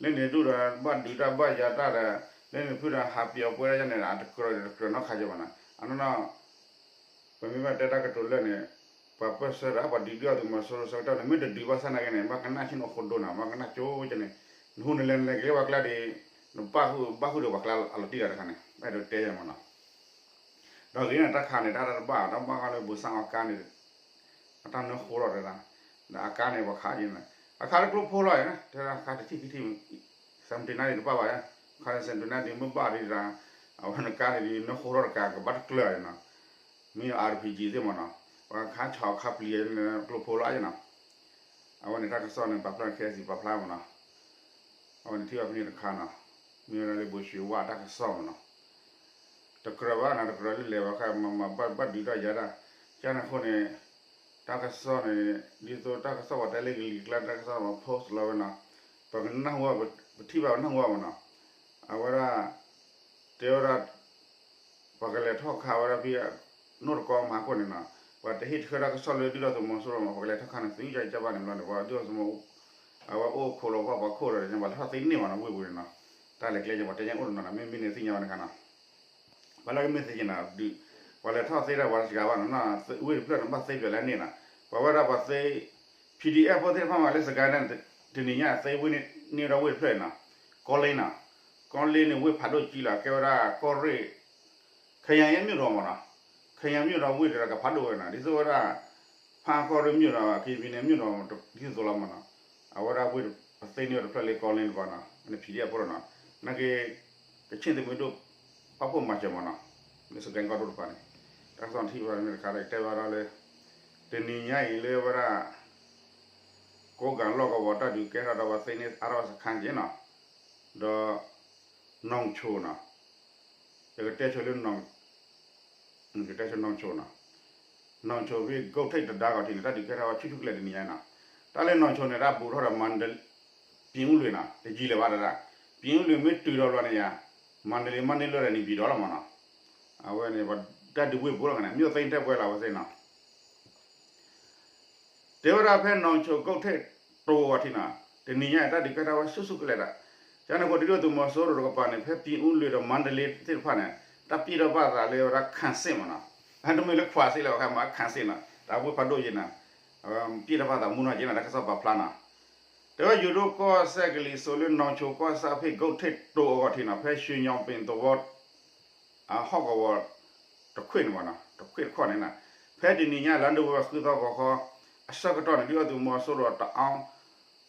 လၢန့ၣ်ဒုၣ်ဒီးဘၣ်ဒုးတၢ်ဘၣ်ယၤတၢ်ဒီး, လၢန့ၣ်ဖုဒီးဟးပျီပှဲၤဒၣ်ယၤန့ၣ် အတကြၢးတကြၢးနီတခါကဲဘၣ်နီၤ, အနီၢ်နီၢ် ပမ့ၢ်ဘၣ်တဲတၢ်ကတိၤလၢန့ၣ်, ပှၤပၢၢ်ဆၢဒီး ပှၤဒုးဒုၣ်ဒါသုးမီၤစိရိၤဆၢကတီၢ်န့ၣ် မ့ၢ်တဒုးဘၣ်ဆၣ်နာ်က့န့ၣ် ဘၣ်ကနၣ်ဆ့ၣ်နီၤဃိဒိၣ်နီၤ ဘၣ်ကနၣ်ကၠိကဲန့ၣ်, နဟူနလဲၤနလဲၤက့ၤလၢပှၤကျါဒီး, နဘၣ်ဃုာ်ဘၣ်ဃုာ်ဒီးပှၤကျါအလီၤတံၢ်လီၤတခါန့ၣ် ဘၣ်ဒိးတဲယဲမးနီၤ, ဒီးဂ့ၤန့ၣ် တၢ်ခးန့ၣ် တၢ်တဘၣ် တၢ်ဘၣ်ဃီလၢဘိးစၣ်အီၤကါန့ၣ် အတၢ်နၢဃိထီၣ်တဒၣ်, ဒီးအကါန့ၣ် ပှၤခးက့ၤန့ၣ် အခါလၢကျိဖိလီၤအံၤ တဲဒၣ်ခါတထံၣ်ခံထံၣ်, စဲးမတံနါဒံးတဘၣ်ဘၣ်ယါ, ခါလၢစဲးမတံနါဒံးမ့ၢ်ဘၣ်ဒံးတဒၣ်, အဝဲနကါန့ၣ်ဒ်နၢဃိထီၣ်တကါ ကဘၣ်တကျၢၤအံၤနီၤ, မ့ၢ် အါရ်ပီၣ်ကၠံၣ် သ့ၣ်မးနီၤ, ပှၤခါဆီၣ်ခါပျံၤန့ၣ် ကျိဖိလီၤအံၤနီၤ, အဝဲန့ၣ်တၢ်ကစီၣ်န့ၣ် ပာ်ဖျါခဲစံးပာ်ဖျါမးနီၤ, အဝဲန့ၣ်ထံၣ်ဘၣ်ဖဲန့ၣ်တခါနီၤ, မ့ၢ်ဝဲဒၣ်လၢဘိၣ်ၡ့ဝါတၢ်ကစီၣ်မးနီၤ တကြၢးဘၣ်နီၤ တကြၢးလၢလဲၤဘၣ်ခါ မၤမၤဘၣ်ဘၣ်ဒုးတၢ်ယၤဒၣ်, ကန့ၣ်အဃိန့ၣ်, တၢ်ကစီၣ်န့ၣ် ဒ်သိးတၢ်ကစီၣ်ပှၤတဲလၢကလံၤကျါ တၢ်ကစီၣ်ပှၤ post လီၤဝဲနီၤ, ပကနၢ်ဟူ ပထံၣ်ဘၣ်ပနၢ်ဟူဘၣ်မးနီၤ, အဝဲဒၣ် တဲဝဲဒၣ် ပှၤကလဲၤထီၣ်ခးဝဲဒၣ်ဖဲ နိၣ်တကီမၤခိၣ်န့ၣ်နီၤ, ပှၤတဟ့ၣ်ဆၢတၢ်ကစီၣ်လၢဒုၣ်ဒါသုးမီၤစိရိၤမး ပှၤကလဲၤထီၣ်ခးန့ၣ် သုကၢ်ကၢ်ဘၣ်န့ၣ်ဘျီန့ၣ် ပှၤဒုၣ်ဒါသုးမီၤ အဝဲအိၣ်ခိးလီၤပှၤခိၣ်ဒီး ပှၤလဲၤထီၣ်သ့န့ၢ်မးနီၤ ဝ့ၢ်ပူၤန့ၣ်နီၤ, တၢ်လဲၤကျဲက့ၤ ပှၤတဲညါအိၣ်တနီၤနီၤ မ့မ့ၢ်န့ၣ်သ့ၣ်ညါဝဲတခါနီၤ, ပှၤလၢကမ့ၢ်သ့က့ၤနီၤ ပှၤလဲၤထီၣ်သ့ဒၣ်ပှၤတစှၤဘၣ်နီၤ, ဝ့ၢ်တဖျၢၣ်န့ၣ် ဘၣ်သ့ပၠးလၢန့ၣ်နီၤ, ပှၤဝဲဒၣ်ပှၤသ့ PDF ဖိသ့ၣ်တဖၣ်မးလၢစကဲန့ၣ် တနံၤညါသ့ဝ့ၢ်န့ၣ် န့ၢ်ဝဲဒၣ်ဝ့ၢ်တဖျၢၣ်နီၤ, ကီလ့နီၤ, ကီလ့န့ၣ်ဝ့ၢ်ဖးဒိၣ်ကံလီၤ ကဲဝဲဒၣ်ကီၢ်ရ့ၣ် ခဲယၣ်ယဲၢ်မ့ၢ်ဒီးမးနီၤ, ခဲယၣ်မ့ၢ်ဒီးဝ့ၢ်တဂၤကဖးဒိၣ်ဝဲနီၤ ဒ်သိးဝဲဒၣ် ဖးကီၢ်ရ့ၣ်မ့ၢ်ဒီး ကရင်ပြည်နယ်မ့ၢ်ဒီး ဒ်သိးလီၤမးနီၤ, အဝဲဒၣ်ဝ့ၢ်ပသ့န့ၢ်ဝဲတဖျၢၣ်လၢကီလ့တကီနီၤ န့ၣ် PDF ဖိလီၤနီၤ, နာ်က့ ကချ့ၣ်သုးမုၢ်ဒိၣ် ပာ်ဖှိၣ်မၤစၢၤမးနီၤ, လၢစကဲကီၢ်ဒိၣ်တဖၣ်န့ၣ်, တၢ်ကစီၣ်ထံၣ်ဝဲဒၣ်မ့ၢ်တခါဒီး တဲဘၣ်ဒီးလၢ တနံၤညါအံၤလၢဝဲဒၣ် ကိးကၤလီၢ်ကဝီၤတၢ်ဒုးကဲထီၣ်ဒီးပှၤသ့န့ၢ်အါထီၣ်စခါက့ၤနီၤ, ဒီး နီၢ်ဆိနီၤ, ယကတဲဆိလၢ ကတဲဆိနီၢ်ဆိနီၤ, နီၢ်ဆိဖဲ ဂုတ်ထိပ် တဒါဂီၤထံးန့ၣ် တၢ်ဒုးကဲထီၣ်ဝဲဆူၣ်ဆူၣ်ကလဲာ်တနံၤညါနီၤ, တၢ်လၢနီၢ်ဆိန့ၣ် တၢ်ဘူးထီၣ်ဒီး မန္တလေး ပြင်ဦးလွင်နီၤ တယံာ်လၢၤဘၣ်တဒၣ်, ပြင်ဦးလွင်မ့ၢ်တုၤဒီးဘျီန့ၣ်ယါ မန္တလေး မန္တလေးလၢန့ၣ် နေပြည်တော်လီၤမးနီၤ, အဝဲန့ၣ် တၢ်ဒုးဝ့ၢ်ဘူးလီၤန့ၣ် မြို့သိမ်းတိုက်ပွဲလီၤ အဝဲသ့ၣ်နီၤ တဲဝဲဒၣ်ဖဲနီၢ်ဆိ ဂုတ်ထိပ် တိၤအဂီၤထံးနီၤ, တနံၤညါအံၤ တၢ်ဒုးကဲထီၣ်ဝဲဆူၣ်ဆူၣ်ကလဲာ်ဒီး, ကန့ၣ်အဃိ ဒုၣ်ဒါသုးမီၤစိရိၤတကပၤန့ၣ် ဖဲ ပြင်ဦးလွင်ဒီး မန္တလေးသ့ၣ်တဖၣ်န့ၣ် တၢ်ပျံၢ်ထီၣ်ဘၣ်သးလၢဝဲဒၣ် ခံစစ်မးနီၤ, အတမ့ၢ်လၢ ခွံစစ်လၢ ပှၤခဲမး ခံစစ်နီၤ, တၢ်ဝ့ၢ်ဖးဒိၣ်ယဲနီၤ, ပျံၢ်ထီၣ်ဘၣ်သးမူနီၤယဲနီၤ တၢ်ကစီၣ်ပာ်ဖျါနီၤ, တဲဝဲယိၤဒိၣ်ကီၢ်စဲၣ်ကလံၤစိးလၢနီၢ်ဆိကီၢ်ဆၣ်ဖဲ ဂုတ်ထိပ် တိၤအဂီၤထံးနီၤ ဖဲ ရွှေညောင်ပင်သဝီ အဟီၣ်ကဝီၤ တခွ့ၣ်န့ၣ်မးနီၤ တခွ့ၣ်တခီၣ်န့ၣ်နီၤ, ဖဲတနံၤညါ လါနိၣ်ဝ့ဘၢၣ် ဃုသီဂီၤခီ အဆၢကတီၢ်န့ၣ် ဒုၣ်ဒါသုးမီၤစိရိၤ တအီ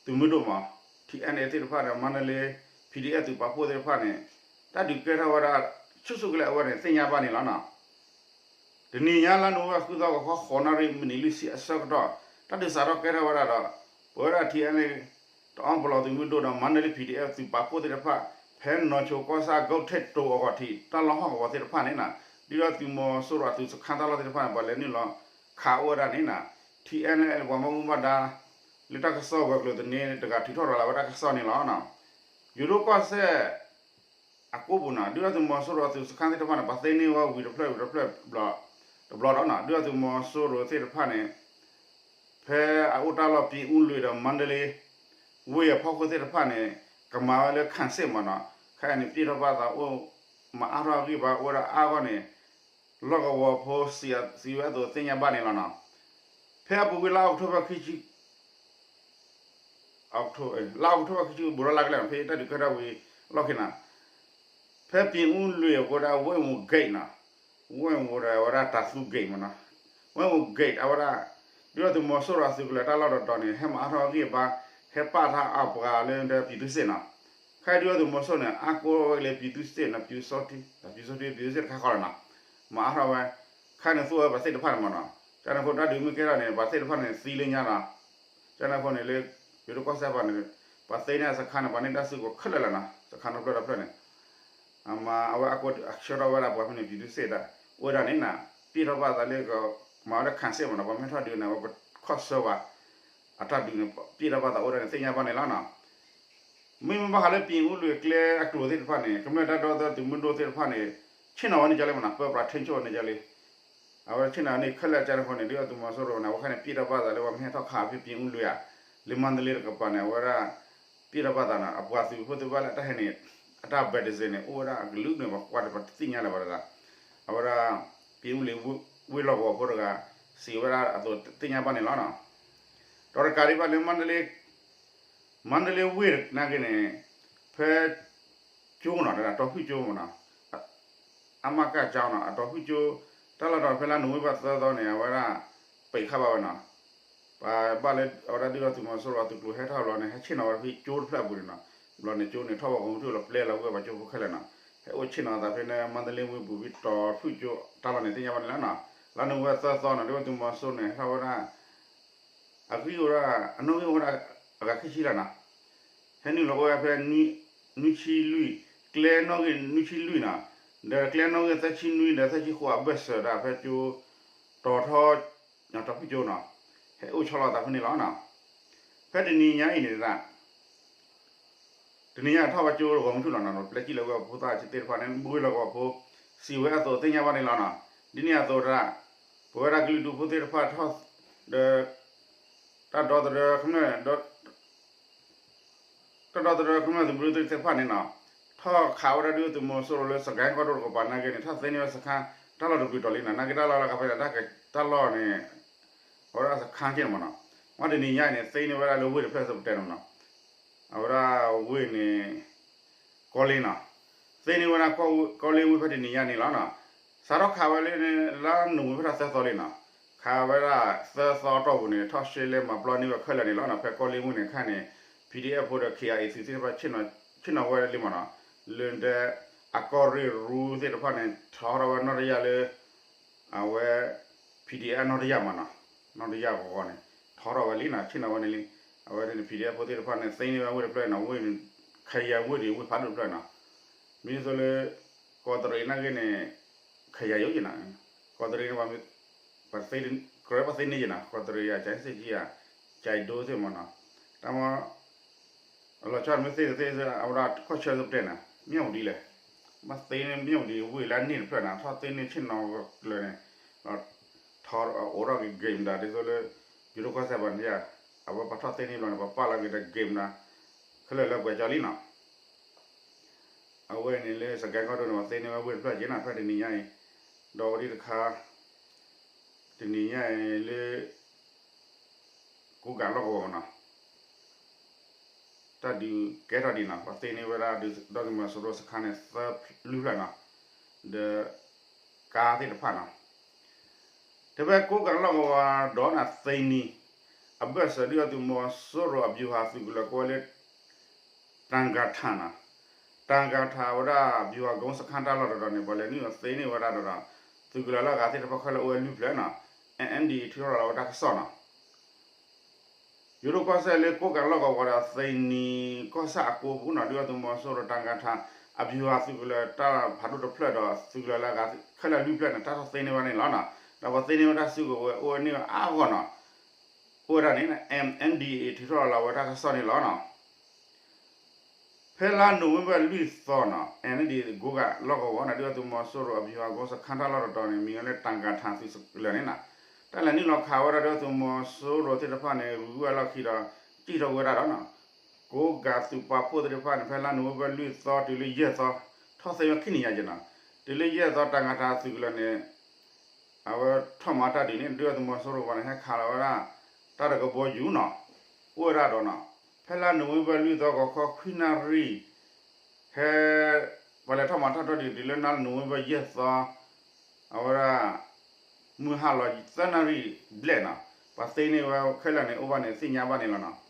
သုးမုၢ်ဒိၣ်မး ထံအဲၣ်အဲၣ်သ့ၣ်တဖၣ်ဒီး မန္တလေး PDF သုးပာ်ဖှိၣ်သ့ၣ်တဖၣ်န့ၣ် တၢ်ဒုးကဲထီၣ်ဝဲဒၣ် ဆူၣ်ဆူၣ်ကလဲာ်အဝဲန့ၣ် သ့ၣ်ညါဘၣ်န့ၣ်လီၤနီၤ. တနံၤညါ လါနိၣ်ဝ့ဘၢၣ် ဃုသီဂီၤခီ ဃိးနၣ်ရံၣ် မံးနံးလွံၢ်ဆံအဆၢကတီၢ် တၢ်ဒုးစးထီၣ်ကဲထီၣ်ဝဲဒၣ်ဒီး ပဝဲဒၣ် ထံအဲၣ်အဲၣ် တအီပလီၢ်သုးမုၢ်ဒိၣ်ဒီး မန္တလေး PDF သုးပာ်ဖှိၣ်သ့ၣ်တဖၣ် ဖဲနီၢ်ဆိကီၢ်ဆၣ် ဂုတ်ထိပ်တိၤအဂီၤထံး တၢ်လီၢ်ဟီၣ်ကဝီၤသ့ၣ်တဖၣ်န့ၣ်နီၤ ဒုၣ်ဒါသုးမီၤစိရိၤအသုးစခန်းတၢ်လီၢ်သ့ၣ်တဖၣ်န့ၣ် ပှၤလဲၤနုာ်လီၤခးအိၣ်ဝဲဒၣ်န့ၣ်နီၤ ထံအဲၣ်အဲၣ် ပှၤဘၣ်မူဘၣ်ဒါ လၢတၢ်ကစီၣ်ဝဲၤကျိၤသန့ တဂၤထုးထီၣ်ရၤလီၤဝဲတၢ်ကစီၣ်န့ၣ်လီၤ. ယိၤဒိၣ်ကီၢ်စဲၣ် အကိးပူၤနီၤ ဒုၣ်ဒါသုးမီၤစိရိၤအသုးစခန်းသ့ၣ်တဖၣ်န့ၣ် ပှၤသ့န့ၢ်ဝဲဝံၤတဖျၢၣ်ဝံၤတဖျၢၣ် တဘျီဒီးနီၤ ဒုၣ်ဒါသုးမီၤစိရိၤသ့ၣ်တဖၣ်န့ၣ် ဖဲအအိၣ်တၢ်လီၢ် ပြင်ဦးလွင်ဒီး မန္တလေး ဝ့ၢ်အဖီခိၣ်သ့ၣ်တဖၣ်န့ၣ် ကမၤဝဲလၢ ခံစစ်မးနီၤ ခဲအံၤန့ၣ် ပျံၢ်ထီၣ်ဘၣ်သးအိၣ် မၤအါထီၣ်အဂံၢ်ဘါအိၣ်ဝဲဒၣ်အါဂီၢ်န့ၣ် လီၢ်ကဝီၤဖိစံးဝဲအသိးသ့ၣ်ညါဘၣ်န့ၣ်လီၤနီၤ. ဖဲအပူၤကွံာ်လါအီးကထိဘၢၣ်ခံဆံ လါအီးကထိဘၢၣ်ခံဆံဘူးထီၣ်လါကလဲာ် ဖဲတၢ်ဒုးကဲထီၣ်ဝံၤလီၢ်ခံနီၤ, ဖဲပၠ့ၣ်အူလွံၢ်အဃိဒၣ် ဝ့ၢ်မူး gate နီၤ, ဝ့ၢ်မူးဒီးဝဲဒၣ်တၤသူ gate မ့ၢ်နီၤ, ဝ့ၢ်မူး gate အဝဲဒၣ် ဒုၣ်ဒါသုးမီၤစိရိၤအသုးကလၢၤတၢ်လီၢ်တတီၤန့ၣ် ဟဲမၤအါထီၣ်အဂံၢ်အဘါ ဟဲပာ်ထီၣ်အပှၤလၢဒၢပံးသူစ့ၣ်နီၤ, ခဲအံၤဒုၣ်ဒါသုးမီၤစိရိၤန့ၣ် အါကိးဝဲလၢပံးသူစ့ၣ်နီၤ ပံးသူစ့ၣ် ပံးသူစ့ၣ် ပံးသူစ့ၣ်တခါဃီလီၤနီၤ, မၤအါထီၣ်ဝဲ, ခဲန့ၣ်သူဝဲပှၤသ့ၣ်တဖၣ်န့ၣ်မ့ၢ်နီၤ, ကန့ၣ်အဃိတၢ်ဒုးမ့ၢ်ကဲထီၣ်န့ၣ် ပှၤသ့ၣ်တဖၣ်န့ၣ်သံလၢညါနီၤ ကန့ၣ်အဃိန့ၣ်လၢ ယိၤဒိၣ်ကီၢ်စဲၣ်ပှၤန့ၣ် ပှၤသ့န့ၢ်အစခါန့ၣ် ပှၤန့ၢ်တၢ်စုကဝဲၤခဲလၢာ်လီၤနီၤ စခါနီတဖျၢၣ်တဖျၢၣ်န့ၣ်, အမၤအဝဲအကိးဆှၢထီၣ်ဝဲဒၣ်ပှၤဖဲန့ၣ် ပံးသူစ့ၣ်ဒၣ် အိၣ်ဝဲဒၣ်န့ၣ်နီၤ ပျဲၢ်ထီၣ်ဘၣ်သးလၢကမၤဝဲဒၣ် cancel မ့ၢ်နီၤ ပှၤမ့ၢ်ထီၣ်ဒုးန့ၣ် အဝဲကခီၣ်ဆၢဝဲ အတၢ်ဒုးန့ၣ် ပျဲၢ်ထီၣ်ဘၣ်သးအိၣ်ဝဲဒၣ်န့ၣ် သ့ၣ်ညါဘၣ်န့ၣ်လီၤနီၤ မ့မ့ၢ်ဘၣ်ဃးလၢပၠ့ၣ်အူလွံၢ်အကျဲအကျိၤသ့ၣ်တဖၣ်န့ၣ် ကမျၢၢ်တၢ်ဒီသဒၢသုးမုၢ်ဒိၣ်သ့ၣ်တဖၣ်န့ၣ် ဆ့ၣ်နီၤဝဲန့ၣ်ကလဲၣ်မ့ၢ်နီၤ ပၢပြးထိန်းချုပ်န့ၣ်ကလဲၣ်, အဝဲဆ့ၣ်နီၤန့ၣ်ခဲလၢာ်ကန့ၣ်အဃိန့ၣ် ဒုၣ်ဒါသုးမီၤစိရိၤန့ၣ် အဝဲခါန့ၣ် ပျဲၢ်ထီၣ်ဘၣ်သးလၢပှၤမ့ၢ်ဟဲထီၣ်ခးဖဲပၠ့ၣ်အူလွံၢ်ဧါ, လၢမါတလ့တကပၤန့ၣ် အဝဲဒၣ် ပျဲၢ်ထီၣ်ဘၣ်သးနီၤ အပှၤသုးဖိသ့ၣ်တဖၣ်လၢအတၢ်ဟဲန့ၣ် အတၢ် ဘက်တစ့ၣ် န့ၣ် အိၣ်ဝဲဒၣ်အကလုာ်န့ၣ် ပှၤကွၢ်တပှၤတသ့ၣ်ညါလၢၤဘၣ်တဂၤ, အဝဲဒၣ် ပၠ့ၣ်အူလွံၢ်ဝ့ၢ်လီၢ်ကဝီၤဖိတဂၤ စံးဝဲဒၣ်အသိးသ့ၣ်ညါဘၣ်န့ၣ်လီၤနီၤ, ဒီးတကးဒံးဘၣ်လၢ မါတလ့ မါတလ့ဝ့ၢ်နာ်က့န့ၣ် ဖဲ ကၠိနီၤ တၢ်တီၤဖုၣ်ကၠိမ့ၢ်နီၤ အမကကၠီနီၤ အတီၤဖုၣ်ကၠိ တၢ်လီၢ်တတီၤဖဲလါနိၣ်ဝ့ဘၢၣ်သၢသီန့ၣ် အဝဲဒၣ် ပိတ်ခါဘၣ်ဝဲနီၤ, ပှၤဘၣ်လၢအဝဲဒၣ်ဒုၣ်ဒါသုးမီၤစိရိၤအသုးကျိၤဟဲထီၣ်ဘျီန့ၣ် ဟဲဆ့ၣ်နီၤဝဲဖဲကၠိတဖျၢၣ်အပူၤန့ၣ်နီၤ, ဘျီန့ၣ်ကၠိန့ၣ်ထီၣ်ဝဲဂီၤမုၢ်ထူၣ်လီၤ ပျဲလီၤဝဲပှၤကၠိဖိခဲလၢာ်နီၤ, ဟဲအိၣ်ဆ့ၣ်နီၤသးဖဲန့ၣ် မါတလ့ဝ့ၢ်ပူၤဖဲတီၤဖုၣ်ကၠိတၢ်လီၢ်န့ၣ် သ့ၣ်ညါဘၣ်န့ၣ်လီၤနီၤ, လါနိၣ်ဝ့ဘၢၣ်သၢသီနီၤ ဒုၣ်ဒါသုးမီၤစိရိၤန့ၣ် ဟဲထီၣ်ဝဲဒၣ် အဂံၢ်အိၣ်ဒၣ် အနီၣ်ဂံၢ်အိၣ်ဝဲဒၣ် အဂၤခံဆံလီၤနီၤ, ဟဲနုာ်လီၤအိၣ်ဝဲဖဲ နွံဆံလွံၢ်, ကျဲနီၣ်ဂံၢ်နွံဆံလွံၢ်နီၤ, ဒီးကျဲနီၣ်ဂံၢ်သၢဆံနွံဒီးသၢဆံဃိးအဘၢၣ်စၢၤဒၣ်ဖဲကၠိ တီၤထီ တီၤဖုၣ်ကၠိနီၤ, ဟဲအိၣ်ဆီလီၤသးဖဲန့ၣ်လီၤနီၤ, ဖဲတနံၤညါအံၤန့ၣ်ဒၣ် တနံၤညါထီၣ်ဝဲကၠိဂီၤမုၢ်ထူၣ်လီၤနီၤ, ပျဲကံၣ်လၢဝဲဖိသၣ်ဆံသ့ၣ်တဖၣ်န့ၣ် ဝ့ၢ်လီၢ်ကဝီၤဖိ စံးဝဲအသိးသ့ၣ်ညါဘၣ်န့ၣ်လီၤနီၤ, ဒ်န့ၣ်အသိးဒၣ် ပဝဲဒၣ်ကလုာ်ဒူၣ်ဖိသ့ၣ်တဖၣ်ထီၣ် ဒီး တၢ်ဒီသဒၢ တၢ်ဒီသဒၢကမျၢၢ်သုးမုၢ်ဒိၣ်သ့ၣ်တဖၣ်န့ၣ်နီၤ, ထီၣ်ခးဝဲဒၣ်ဒုၣ်ဒါသုးမီၤစိရိၤလၢစကဲကီၢ်ဒိၣ်တကပၤနာ်က့န့ၣ် ထီၣ်သ့န့ၢ်ဝဲစခါ တၢ်လီၢ်တဘျုးတီၤလံနီၤ, နာ်က့တၢ်လီၢ်လၢကဖဲလၢတၢ်လီၢ်န့ၣ် အဝဲဒၣ်စခါက့န့ၣ်မ့ၢ်နီၤ, မ့ၢ်တနံၤညါအံၤန့ၣ် သ့န့ၢ်ဝဲဒၣ်လၢဝ့ၢ်တဖျၢၣ်စပတဲာ်န့ၣ်မ့ၢ်နီၤ, အဝဲဒၣ်ဝ့ၢ်န့ၣ် ကီလ့နီၤ, သ့န့ၢ်ဝဲဒၣ်ကီလ့ဝ့ၢ်ဖဲတနံၤညါန့ၣ်လီၤနီၤ, စးထီၣ်ခးဝဲလၢလါနိၣ်ဝ့ဘၢၣ်သၢသီလံနီၤ, ခးဝဲဒၣ်သၢသီတီၢ်ပူၤန့ၣ် ထီၣ်ရှဲလဲမၤပျီန့ၢ်ဝဲခဲလၢာ်န့ၣ်လီၤနီၤ, ဖဲကီလ့ဝ့ၢ်န့ၣ်ခါန့ၣ် ပီၣ်ဒံၣ်အဲၣ်ဖိဒီး ခ့ၣ်အါအ့ၣ်သုးသ့ၣ်တဖၣ် ဆ့ၣ်နီၤဝဲလံမ့ၢ်နီၤ, လၢဒၢ အကီၢ်ရ့ၣ်ရူသ့ၣ်တဖၣ်န့ၣ် ထီထီၣ်ဝဲနီၣ်တယၢ်လၢ အဝဲ ပီၣ်ဒံၣ်အဲၣ်နီၣ်တယၢ်မ့ၢ်နီၤ, နီၣ်တယၢ်ဂီၤဂီၤန့ၣ် ထီထီၣ်ဝဲလံနီၤ, ဆ့ၣ်နီၤဝဲန့ၣ်လံ, အဝဲန့ၣ် ပီၣ်ဒံၣ်အဲၣ် ဖိသ့ၣ်တဖၣ်န့ၣ် သ့န့ၢ်ဝဲဝ့ၢ်တဖျၢၣ်နီၤ, ဝ့ၢ်န့ၣ် ခယၤဝ့ၢ်ဒံးဝ့ၢ်ဖးဒိၣ်တဖျၢၣ်နီၤ, မ့ၢ်သိးလၢ ကီးတရံးနာ်က့န့ၣ် ခယၤယိယ့နီၤ, ကီးတရံးန့ၣ် ပှၤသ့ ကြၢးပှၤသ့န့ၢ်ယ့နီၤ, ကီးတရံးယၤ ကၠဲစ့ၣ်ကံယၤ ကၠဲဒိသ့ၣ်မ့ၢ်နီၤ, တၢ်မ အလီၤဆီမ့ၢ်သ့တသ့ အဝဲဒၣ်ကီၢ်ဆၢသပတဲာ်နီၤ, မ့ၢ်အိၣ်ဒ်လဲၣ်, ဘၣ်သ့န့ၢ်မ့ၢ်အိၣ်ဒ်ဝ့ၢ်လၢန့ၣ်တဖျၢၣ်နီၤ, ထီၣ်သ့န့ၢ်ဆ့ၣ်နီၤကျၢၤန့ၣ်, ထီအိးထီၣ်က့ၤ game ဒၣ် ဒ်သိးလၢ ယိၤဒိၣ်ကီၢ်စဲၣ်ပှၤန့ၣ်ယါ, အဝဲပှၤထီၣ်သ့န့ၢ်ဘျီန့ၣ် ပှၤပာ်လီၤက့ၤဒီး game ဒၣ်, ခဲလၢာ်လၢပှဲၤကၠီလံနီၤ, အဝဲန့ၣ်လၢစကဲကီၢ်ဒိၣ်န့ၣ် ပှၤသ့န့ၢ်ဝဲဝ့ၢ်တဖျၢၣ်က့ၤနီၤ, ဖဲတနံၤညါအံၤ, ဒီးဝဲဒၣ်တခါ တနံၤညါအံၤလၢ ကိးကးလီၢ်ကဝီၤမ့ၢ်နီၤ, တၢ်ဒုးကဲထီၣ်ဒံးနီၤ, ပှၤသ့န့ၢ်ဝဲဒၣ်ဒုးဒီးသုးမီၤစိရိၤစခါန့ၣ် သၢလွံၢ်ဖျၢၣ်နီၤ, ဒီး ကါသ့ၣ်တဖၣ်နီၤ, တဲဖဲကိးကးလီၢ်ကဝီၤဒီးနၤသ့နံၤ, အဘၢၣ်စၢၤဒုးဒီးသုးမီၤစိရိၤအ ဗျူဟာ သုးကလၢၤကိးဝဲလၢ တၢ်ဂၤထၣ်နီၤ, တၢ်ဂၤထၣ်ဝဲဒၣ် ဗျူဟာကုန်းစခန်း တၢ်လီၢ်တတီၤန့ၣ် ပှၤလဲၤနုာ်လီၤသ့န့ၢ်ဝဲဒၣ်ဒီး သုးကလၢၤလၢအဂၤသ့ၣ်တဖၣ်ခဲလၢာ်အိၣ်ဝဲလွံၢ်ဖျၢၣ်နီၤ, အ MNDAA ထုးထီၣ်လီၤဝဲတၢ်ကစီၣ်နီၤ, ယိၤဒိၣ်ကီၢ်စဲၣ်လၢကိးကးလီၢ်ကဝီၤဒီးသ့နံၤကီၢ်ဆၣ်အကိပူၤနီၤ, ဒုးဒီးသုးမီၤစိရိၤတၢ်ဂၤထၣ် အဗျူဟာသုးကလၢၤတၢ်ဖးဒိၣ်တဖျၢၣ်ဒီးသုးကလၢၤလၢအဂၤခဲလၢာ်လွံၢ်ဖျၢၣ်န့ၣ် တၢ်ထီၣ်သ့န့ၢ်ဝဲန့ၣ်လီၤနီၤ, ဒီးပှၤသ့န့ၢ်ဝဲတၢ်စုကဝဲၤအိၣ်ဝဲန့ၢ်အါဂီၢ်နီၤ, အိၣ်ဝဲဒၣ်န့ၣ် MNDAA ထုးထီၣ်လီၤဝဲတၢ်ကစီၣ်န့ၣ်လီၤနီၤ. ဖဲလါနိၣ်ဝ့ဘၢၣ်လွံၢ်သီနီၤ, အ MNDAA ကိးကးလီၢ်ကဝီၤနီၤ, ဒုးဒီးသုးမီၤစိရိၤအ ဗျူဟာကုန်းစခန်း တၢ်လီၢ်တတီၤန့ၣ် မ့ၢ်ဝဲလၢတၢ်ဂၤထၣ်သုးကလၢၤန့ၣ်နီၤ, တၢ်လဲၤနုာ်လီၤခးဝဲဒၣ်ဒုးဒီးသုးမီၤစိရိၤသ့ၣ်တဖၣ်န့ၣ် ဂုၤဂုၤအလီၢ်ခံဒီး စံၣ်ထီၣ်ဝဲဒၣ်ဒီးနီၤ, ကိးကးသုးပာ်ဖှိၣ်သ့ၣ်တဖၣ်န့ၣ် ဖဲလါနိၣ်ဝ့ဘၢၣ်လွံၢ်သီတုၤလၢယဲၢ်သီ ထီၣ်သ့ဝဲခံနံၣ်ညါက့ၤနီၤ, တုၤလၢယဲၢ်သီတၢ်ငါတၢ်သုးကလၢၤန့ၣ် အဝဲထီၣ်မၤတၢ်ဒ်န့ၣ် ဒုၣ်ဒါသုးမီၤစိရိၤပှၤန့ၣ် ဟဲခးလီၤဝဲဒၣ် တၢ်တကဘီယူၤနီၤ, အိၣ်ဝဲဒၣ်ဒီးနီၤ, ဖဲလါနိၣ်ဝ့ဘၢၣ်လွံၢ်သီဂီၤခီခွံနၣ်ရံၣ် ဟဲ ပှၤလဲၤထီၣ်မၤထီၣ်တၢ်ဒ်တုၤလၢနၣ်ရံၣ်နိၣ်ဝ့ဘၢၣ်ယဲၢ်သီ အဝဲဒၣ် မုၢ်ဟါလီၤသၢနၣ်ရံၣ်ဘျဲၣ်နီၤ, ပှၤသ့န့ၢ်ဝဲခဲလၢာ်န့ၣ် အိၣ်ဘၣ်န့ၣ်သ့ၣ်ညါဘၣ်န့ၣ်လီၤနီၤ.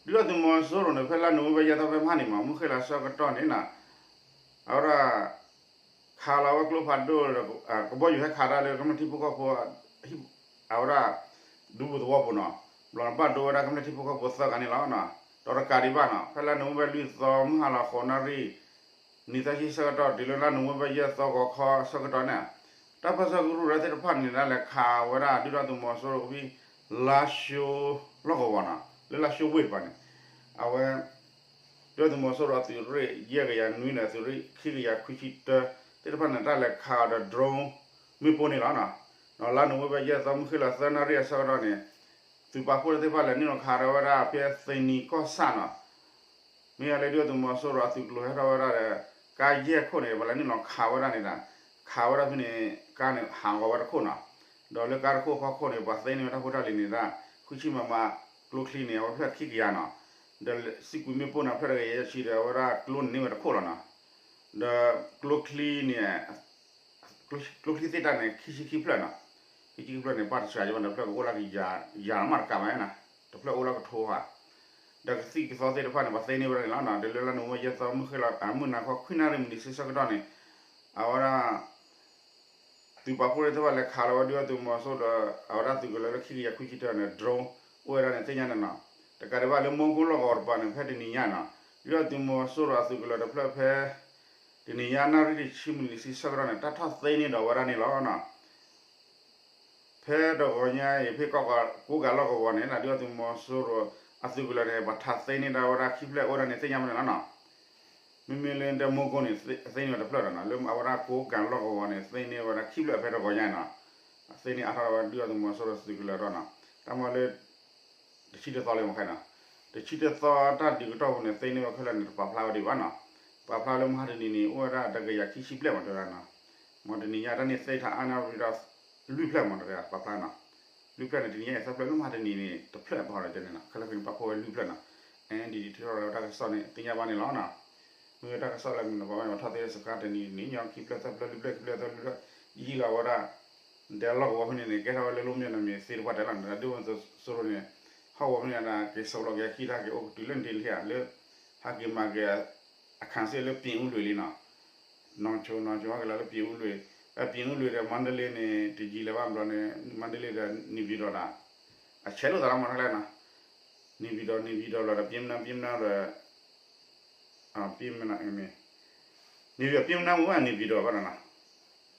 ဒုၣ်ဒါသုးမီၤစိရိၤန့ၣ် ဖဲလါနိၣ်ဝ့ဘၢၣ်ယဲၢ်သီဖဲမဟါန့ၣ်မး မုၢ်ဃ့ၢ်လီၤဆၢကတီၢ်န့ၣ်နီၤ, အဝဲဒၣ် ခးလီၤဝဲကျိဖးဒိၣ်ဒီး ကဘီယူၤဟဲခးတၢ်လၢကမျၢၢ်ထံဖိကီၢ်ဖိ အဝဲဒၣ် ဒူပူၤသဝီပူၤနီၤ, ဘျီန့ၣ်ဘၣ်ဒိဝဲဒၣ်ကမျၢၢ်ထံဖိကီၢ်ဖိသၢဂၤန့ၣ်လီၤ. ဒီးတကးဒံးဘၣ်နီၤ ဖဲလါနိၣ်ဝ့ဘၢၣ်လွံၢ်သီ မုၢ်ဟါလီၤဃိးနၣ်ရံၣ် နံၣ်သၢဆံဆၢကတီၢ် တုၤလၢလါနိၣ်ဝ့ဘၢၣ်ယဲၢ်သီဂီၤခီဆၢကတီၢ်န့ၣ် တၢ်ပၢၢ်ဆၢကရူၢ်ကရၢသ့ၣ်တဖၣ်န့ၣ် ဒၣ်လဲာ်ခးဝဲဒၣ်ဒုၣ်ဒါသုးမီၤစိရိၤဖဲ လါၡိလီၢ်ကဝီၤနီၤ, လၢလါၡိဝ့ၢ်တပၤန့ၣ် အဝဲ ဒုၣ်ဒါသုးမီၤစိရိၤအသုးရ့ၣ် ယဲၢ်ကယၤနွံဒီး သုးရ့ၣ်ခံကယၤခွံဆံတၢ သ့ၣ်တဖၣ်န့ၣ် တၢ်လဲၤခးအီၤဒီး drone မ့ၣ်ပိၢ်န့ၣ်လီၤ. ဒီးလါနိၣ်ဝ့ဘၢၣ်ယဲၢ်သီ မုၢ်ဃ့ၢ်လီၤသၢနၣ်ရံၣ်အဆၢကတီၢ်န့ၣ် သုးပာ်ဖှိၣ်သ့ၣ်တဖၣ်လဲၤနုာ်လီၤခးထီၣ်ဝဲဒၣ်ဖဲသ့ၣ်နံၤကီၢ်ဆၣ်နီၤ, မ့ၢ်လၢဒုၣ်ဒါသုးမီၤစိရိၤအသုးကျိၤဟဲထီၣ်ဝဲဒၣ်ဒီး ကါယဲၢ်ခိၣ်န့ၣ် ပှၤလဲၤနုာ်လီၤခးဝဲဒၣ်န့ၣ်ဒီး ခးဝဲဒၣ်ဖဲန့ၣ် ကါန့ၣ်ဟးဂီၤဝဲတခိၣ်နီၤ, ဒီးလၢကါတခိၣ်ဖီခိၣ်န့ၣ် ပှၤသ့န့ၢ်ဝဲတၢ်ဖိတၢ်လံၤန့ၣ်ဒၣ် ဃုဆံမမ ကျိချံန့ၣ် အဝဲဖျၢၣ်ခံကယၤနီၤ, ဒီးစံးကွံာ်မ့ၣ်ပိၢ်န့ၣ် ဖျၢၣ်တကယၤယဲၢ်ဆံဒီး အဝဲဒၣ်ကျိန့ၣ်န့ၢ်ဝဲတခိၣ်လီၤနီၤ, ဒီးကျိချံန့ၣ် ကျိချံသ့ၣ်တၢ်န့ၣ် ခံဆံခံဖျၢၣ်နီၤ, ခံဆံခံဖျၢၣ်န့ၣ် ပၣ်တစှၤယဘၣ်ဒီး ဖျၢၣ်ကအိၣ်လၢကယၤ ယၤမးတကးဘၣ်နီၤ, တဖျၢၣ်အိၣ်လၢကထိဘၣ်, ဒီးကသံၣ်ကသီသ့ၣ်တဖၣ်န့ၣ် ပှၤသ့န့ၢ်ဝဲဒၣ်န့ၣ်လီၤနီၤ, ဒီးလၢလါနိၣ်ဝ့ဘၢၣ်ယဲၢ်သီ မုၢ်ဃ့ၢ်လီၤ မုၢ်နၤခီခွံနၣ်ရံၣ်မံးနံးဆံဆၢကတီၢ်န့ၣ် အဝဲဒၣ် သုးပာ်ဖှိၣ်သ့ၣ်တဖၣ်လဲၤခးလီၤဝဲဒုၣ်ဒါသုးမီၤစိရိၤဒီး အဝဲဒၣ်သုးကလၢၤလၢခံကယၤခွံဆံတၢန့ၣ် drone အိၣ်ဝဲဒၣ်န့ၣ်သ့ၣ်ညါန့ၣ်နီၤ, တကးဒံးဘၣ်လၢမူကိလီၢ်ကဝီၤတပၤန့ၣ် ဖဲတနံၤညါနီၤ ဒုၣ်ဒါသုးမီၤစိရိၤအသုးကလၢၤတဖျၢၣ်ဖဲ တနံၤညါနၣ်ရံၣ်တဆံမံးနံးဆံဆၢကတီၢ်န့ၣ် တၢ်ထီၣ်သ့န့ၢ်ဒီးဝဲဒၣ်န့ၣ်လီၤနီၤ. ဖဲတဂီၤညါအံၤ ဖဲကိးကးလီၢ်ကဝီၤန့ၣ် ဒုၣ်ဒါသုးမီၤစိရိၤအသုးကလၢၤန့ၣ် ပှၤထီၣ်သ့န့ၢ်ဒၣ်ဝဲဒၣ်ခံဖျၢၣ်အိၣ်ဒၣ်န့ၣ်သ့ၣ်ညါဘၣ်န့ၣ်လီၤနီၤ. မ့မ့ၢ်လၢဒဲမူကိန့ၣ် သ့န့ၢ်ဝဲတဖျၢၣ်ဒီးနီၤ, လၢအဝဲဒၣ်ကိးကးလီၢ်ကဝီၤန့ၣ် သ့န့ၢ်ဝဲဒၣ်ခံဖျၢၣ်ဖဲတဂီၤညါအံၤနီၤ. သ့န့ၢ်အါထီၣ်ဝဲဒုၣ်ဒါသုးမီၤစိရိၤသုးကလၢၤဒီးနီၤ, တၢ်မၤလၢ တဆံတသီလံမ့ၢ်ခဲနီၤ, တဆံတသီတၢ်ဒုးကတီၢ်ပူၤန့ၣ် သ့န့ၢ်ဝဲခဲလၢာ်န့ၣ် တပာ်ဖျါဝဲဒံးဘၣ်နီၤ. ပာ်ဖျါလၢမဟါတနံၤန့ၣ် အိၣ်ဝဲဒၣ်တကယၤခံဆံဘျဲၣ်မး တဲဝဲဒၣ်နီၤ. မ်တနံၤညါတၢ်န့ၣ်သ့ထီၣ်အါန့ၢ်ဝဲဒီး လွံၢ်ဖျၢၣ်မး တဲဝဲဒၣ်ပာ်ဖျါနီၤ. လွံၢ်ဖျၢၣ်န့ၣ် တနံၤညါအံၤသၢဖျၢၣ် လၢမဟါတနံၤန့ၣ် တဖျၢၣ်ဘၣ်ဒီးတဲန့ၣ်နီၤ, ခဲလၢာ်ခဲဆ့န့ၣ် ပာ်ဖှိၣ်ဝဲလွံၢ်ဖျၢၣ်နီၤ. အဲဒ်ဒ်ထံၣ်ထီၣ်လၢတၢ်ကစီၣ်န့ၣ် သ့ၣ်ညါဘၣ်န့ၣ်လီၤနီၤ. မ့ၢ်ဝဲတၢ်ကစီၣ်လၢမုၢ်နၤပှၤမ့ၢ်ထီၣ်သ့စခါတနံၤတနံၤ ညီခံဖျၢၣ်သၢဖျၢၣ်လွံၢ်ဖျၢၣ်ခံဖျၢၣ်သၢဖျၢၣ် ယံာ်လီၤဝဲဒၣ် ဒဲလီၢ်ကဝီၤဖဲန့ၣ်န့ၣ် ကဲထီၣ်ဝဲလၢလီမ့ၢ်နမ့ၢ်သ့တပှၢ်တဲလီၤန့ၣ် ဒုၣ်ဒါသုးမီၤစိရိၤန့ၣ် ဟီၣ်ကဝီၤဖဲန့ၣ်ဒၣ် က့ၤစိးလီၤက့ၤဟံၣ်တၢ်က့ၤအိၣ်ကတုၤလၢနဒ့လံဧါ လၢ ဟဲက့ၤမၤက့ၤ အခၢၣ်စ့ၢ်လၢပျံၤအူလွံၢ်လံနီၤ. နီၢ်ဆိနီၢ်ဆိဟဲက့ၤလီၤလၢပျံၤအူလွံၢ်, ပျံၤအူလွံၢ်ဒီး မါဒလ့န့ၣ် တယံာ်လၢၤဘၣ်ဘျီန့ၣ် မါဒလ့ဒီး နံၣ်ပျံၤဒီးဒၣ် အဆဲးလိာ်သးလီၤမးတၢ်လဲၣ်နီၤ. နံၣ်ပျံၤဒီး နံၣ်ပျံၤဒီးလီၤဒီး ပျံၤမနါ ပျံၤမနါဒီး ပျံၤမနါ မ့ၢ် နံၣ်ပျံၤ ပျံၤမနါဝံၤဘၣ် နံၣ်ပျံၤဒီးဘၣ်ဒီးနီၤ,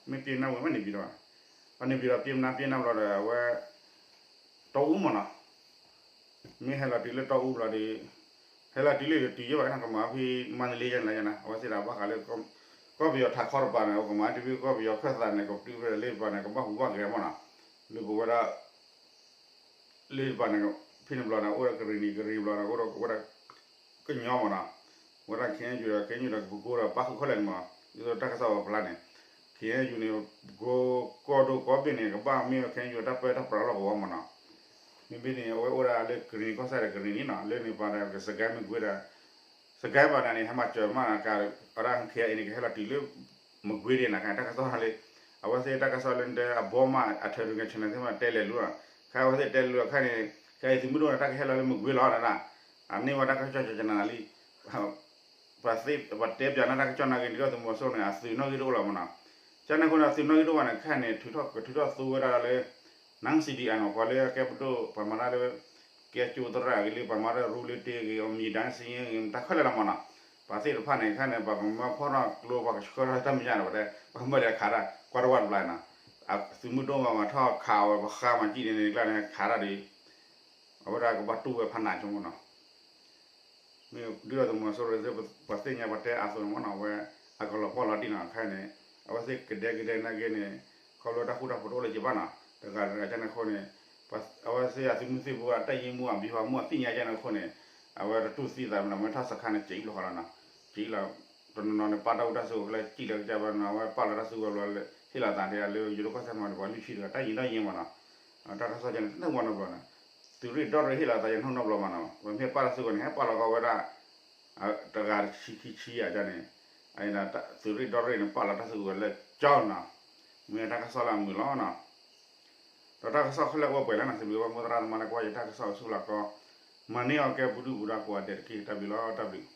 မ့ၢ်ပျံၤမနါဝံၤဘၣ် နံၣ်ပျံၤဒီးဘၣ်, ပှၤနံၣ်ပျံၤဒီး ပျံၤမနါ ပျံၤမနါဘျီဒီး အဝဲ တီအူမးနီၤ, မ့ၢ်ဟဲလီၤတုၤလၢတီအူဘျီဒီး ဟဲလီၤတုၤလၢတတုၤယဲၢ်ဘၣ်နီၤ ကမၤဖဲ မါဒလ့ယဲၢ်န့ၣ်လီၤယဲၢ်နီၤ, အဝဲသ့ၣ်ဒၣ်ဘၣ်ဃးလၢ ကီၢ်ပယီၤထးခီတပၤန့ၣ် ကမၤတုၤဖဲကီၢ်ပယီၤခၢၣ်သးန့ၣ် ကတုၤဖဲလၢတပၤန့ၣ် ကဘၣ်ဟူးဘၣ်ဂဲၤမးနီၤ, လၢပဝဲဒၣ် လၢတပၤန့ၣ် ဖဲန့ၣ်ဘျီန့ၣ် အိၣ်ဒီးကရံၣ်နံၤကရံၣ်ဘျီန့ၣ် အိၣ်ဒီးဝဲဒၣ် ကညီမးနီၤ, ဝဲဒၣ် ခ့ၣ်အဲၣ်ယူၣ်ဒီး ခ့ၣ်အဲၣ်ယူၣ်ဒီး ပကိဒီးပၣ်ဃုာ်ခဲလၢာ်န့ၣ်မး, ဒ်သိးတၢ်ကစီၣ်ပာ်ဖျါန့ၣ် ခ့ၣ်အဲၣ်ယူၣ်န့ၣ် ပကိကီၢ်ဒိၣ်ကီၢ်ဘ့ၣ်န့ၣ် ကဘၣ်မ့ၢ်ဝဲ ခ့ၣ်အဲၣ်ယူၣ်တၢ်ပၢတၢ်ပြးလီၢ်ကဝီၤမးနီၤ, မ့မ့ၢ်န့ၣ် အဝဲအိၣ်ဒၣ်လၢကရံၣ်နံၤကီၢ်စဲၣ်ဒီးကရံၣ်နံၤနီၤ, လၢန့ၣ်ပၤဒီး ကစကဲမ့ၢ်ကွ့ဒီး စကဲပၤဒၣ်န့ၣ် ဟဲမၤစၢၤမး ကဝဲဒၣ် ခ့ၣ်အဲၣ်ယူၣ်န့ၣ် ကဟဲလီၤတုၤလၢ မကွ့ဒၣ်န့ၣ် တၢ်ကစီၣ်လၢ အဝဲသ့ၣ်တၢ်ကစီၣ်လၢနတဲအဘီမး အထၢၣ်ဒုးကဲ channel သ့ၣ်မး တဲလဲၤလူၤ, ခဲအဝဲသ့ၣ်တဲလဲၤလူၤအခါန့ၣ် ခဲအံၤသုးမုၢ်ဒိၣ်န့ၣ် တၢ်ကဟဲလီၤလၢမကွ့လီၤဒၣ်, အန့ၢ်ဝဲတၢ်ကစီၣ်ကၠီကနၤလံ ပှၤတဲပၠးန့ၢ်တၢ်ကစီၣ်နာ်က့ ဒုၣ်ဒါသုးမီၤစိရိၤန့ၣ် အသုးနီၣ်ဂံၢ်တအိၣ်လီၤမးနီၤ, ကန့ၣ်အဃိန့ၣ်သုးနီၣ်ဂံၢ်တအိၣ်ဘၣ်န့ၣ် ခဲအံၤန့ၣ် ထုးထီၣ်ကထုးထီၣ်သူဝဲဒၣ်လၢ နၢ် စီၣ်ဒီးအၣ်နီၤ ပှၤလၢကဲပဒိၣ် ပှၤမၤတၢ်လၢ ကဲကၠိသရၣ်ဂ့ၤလၢ ပှၤမၤတၢ်ရူလၢတ့ဂ့ၤ အမံၤဒၣ်စ့ဂ့ၤ တၢ်ခဲလၢာ်လီၤမးနီၤ, ပှၤသ့ၣ်တဖၣ်န့ၣ် ခဲအံၤန့ၣ် ပှၤကမၢဖီၣ်ထီၣ်ကျိ ပှၤကဆှၢထီၣ်တၢ်မဲာ်ညါန့ၣ် ပှၤတဲ ပှၤကမၢလဲၤခးတၢ် ကွၢ်တဝၢ်တဘျီနီၤ, သုးမုၢ်ဒိၣ်မးမၤထီၣ်ခးဝဲ ပှၤဃါမၤကံၣ်န့ၣ်န့ၣ် ကျါန့ၣ် ခးတၢ်ဒီး အဝဲဒၣ်ကဘၣ်တူၢ်ဝဲဖးနးဆိမးနီၤ မ့ၢ်ဒုၣ်ဒါသုးမီၤစိရိၤ ပှၤသ့ၣ်ညါပှၤတဲအသိးန့ၣ်မးနီၤ အဝဲအကလီၤပှီၢ်လီၤတံၢ်နီၤ ခဲအံၤန့ၣ် အဝဲသ့ၣ်ကဒဲကဒဲနာ်က့န့ၣ် ခီဖျိတၢ်ဃူတၢ်ဖိးတအိၣ်လၢၤက့ၤဘၣ်နီၤ တဂၤတဂၤကန့ၣ်အဃိန့ၣ် အဝဲသ့ၣ်အသုးမုၢ်သံၣ်ဘိအတၢ်ယံာ်မူအဘံၣ်ဟီမူအသ့ၣ်ညါကန့ၣ်အဃိန့ၣ် အဝဲတတူၢ်သံသးမးနီၤ မ့ၢ်ထီၣ်စခါန့ၣ် စံးဘျီဃီလီၤနီၤ စံးလီၤ, တနီၤနီၤန့ၣ် ပာ်တၢ်အိၣ်တၢ်ဆိးကီးလၢစံးလီၤကစၢ်ဘၣ်နီၤ, အဝဲပာ်လီၤတၢ်စုကဝဲၤဘျီလၢ ဟ့ၣ်လီၤသးဒ်အလၢယိၤဒိၣ်ကီၢ်စဲၣ်မၤန့ၣ် ပှၤလွံၢ်ဆံတဂၤ တၢ်ယံၤဒီးယံၤမးနီၤ, တၢ်ကစီၣ်ကန့ၣ် တနၢ်ပှၤနီတဘျီနီၤ, သုးရ့ၣ်ဒီရ့ၣ်ဟ့ၣ်လီၤသးယနီၢ်နီတဘျီမးနီၤ, ပမ့ၢ်ပာ်တၢ်စုကဝဲၤန့ၣ် ဟဲပာ်လီၤကီးဝဲဒၣ် တဂၤတဆံခံဆံယါန့ၣ်, သုးရ့ၣ်ဒီရ့ၣ်န့ၣ် ပာ်လီၤတၢ်စုကဝဲၤလၢကၠီနီၤ, မ့ၢ်တၢ်ကစီၣ်လၢအမုာ်လီၤနီၤ, ဒီးတၢ်ကစီၣ်ခဲလၢာ်အိၣ်ပှဲၤလၢနီၤ, စံးဘျုးဘၣ်မိၢ်သရၣ်သမါလၢကွၢ်ယတၢ်ကစီၣ်အစုလီၢ်ကီ, မၤန့ၢ်အီၣ်ကဲပူၤဒုၣ်ပူၤဒါကိးဂၤဒဲးတက့ၢ်, တၢ်ဘျုးလီၤ, တၢ်ဘျုး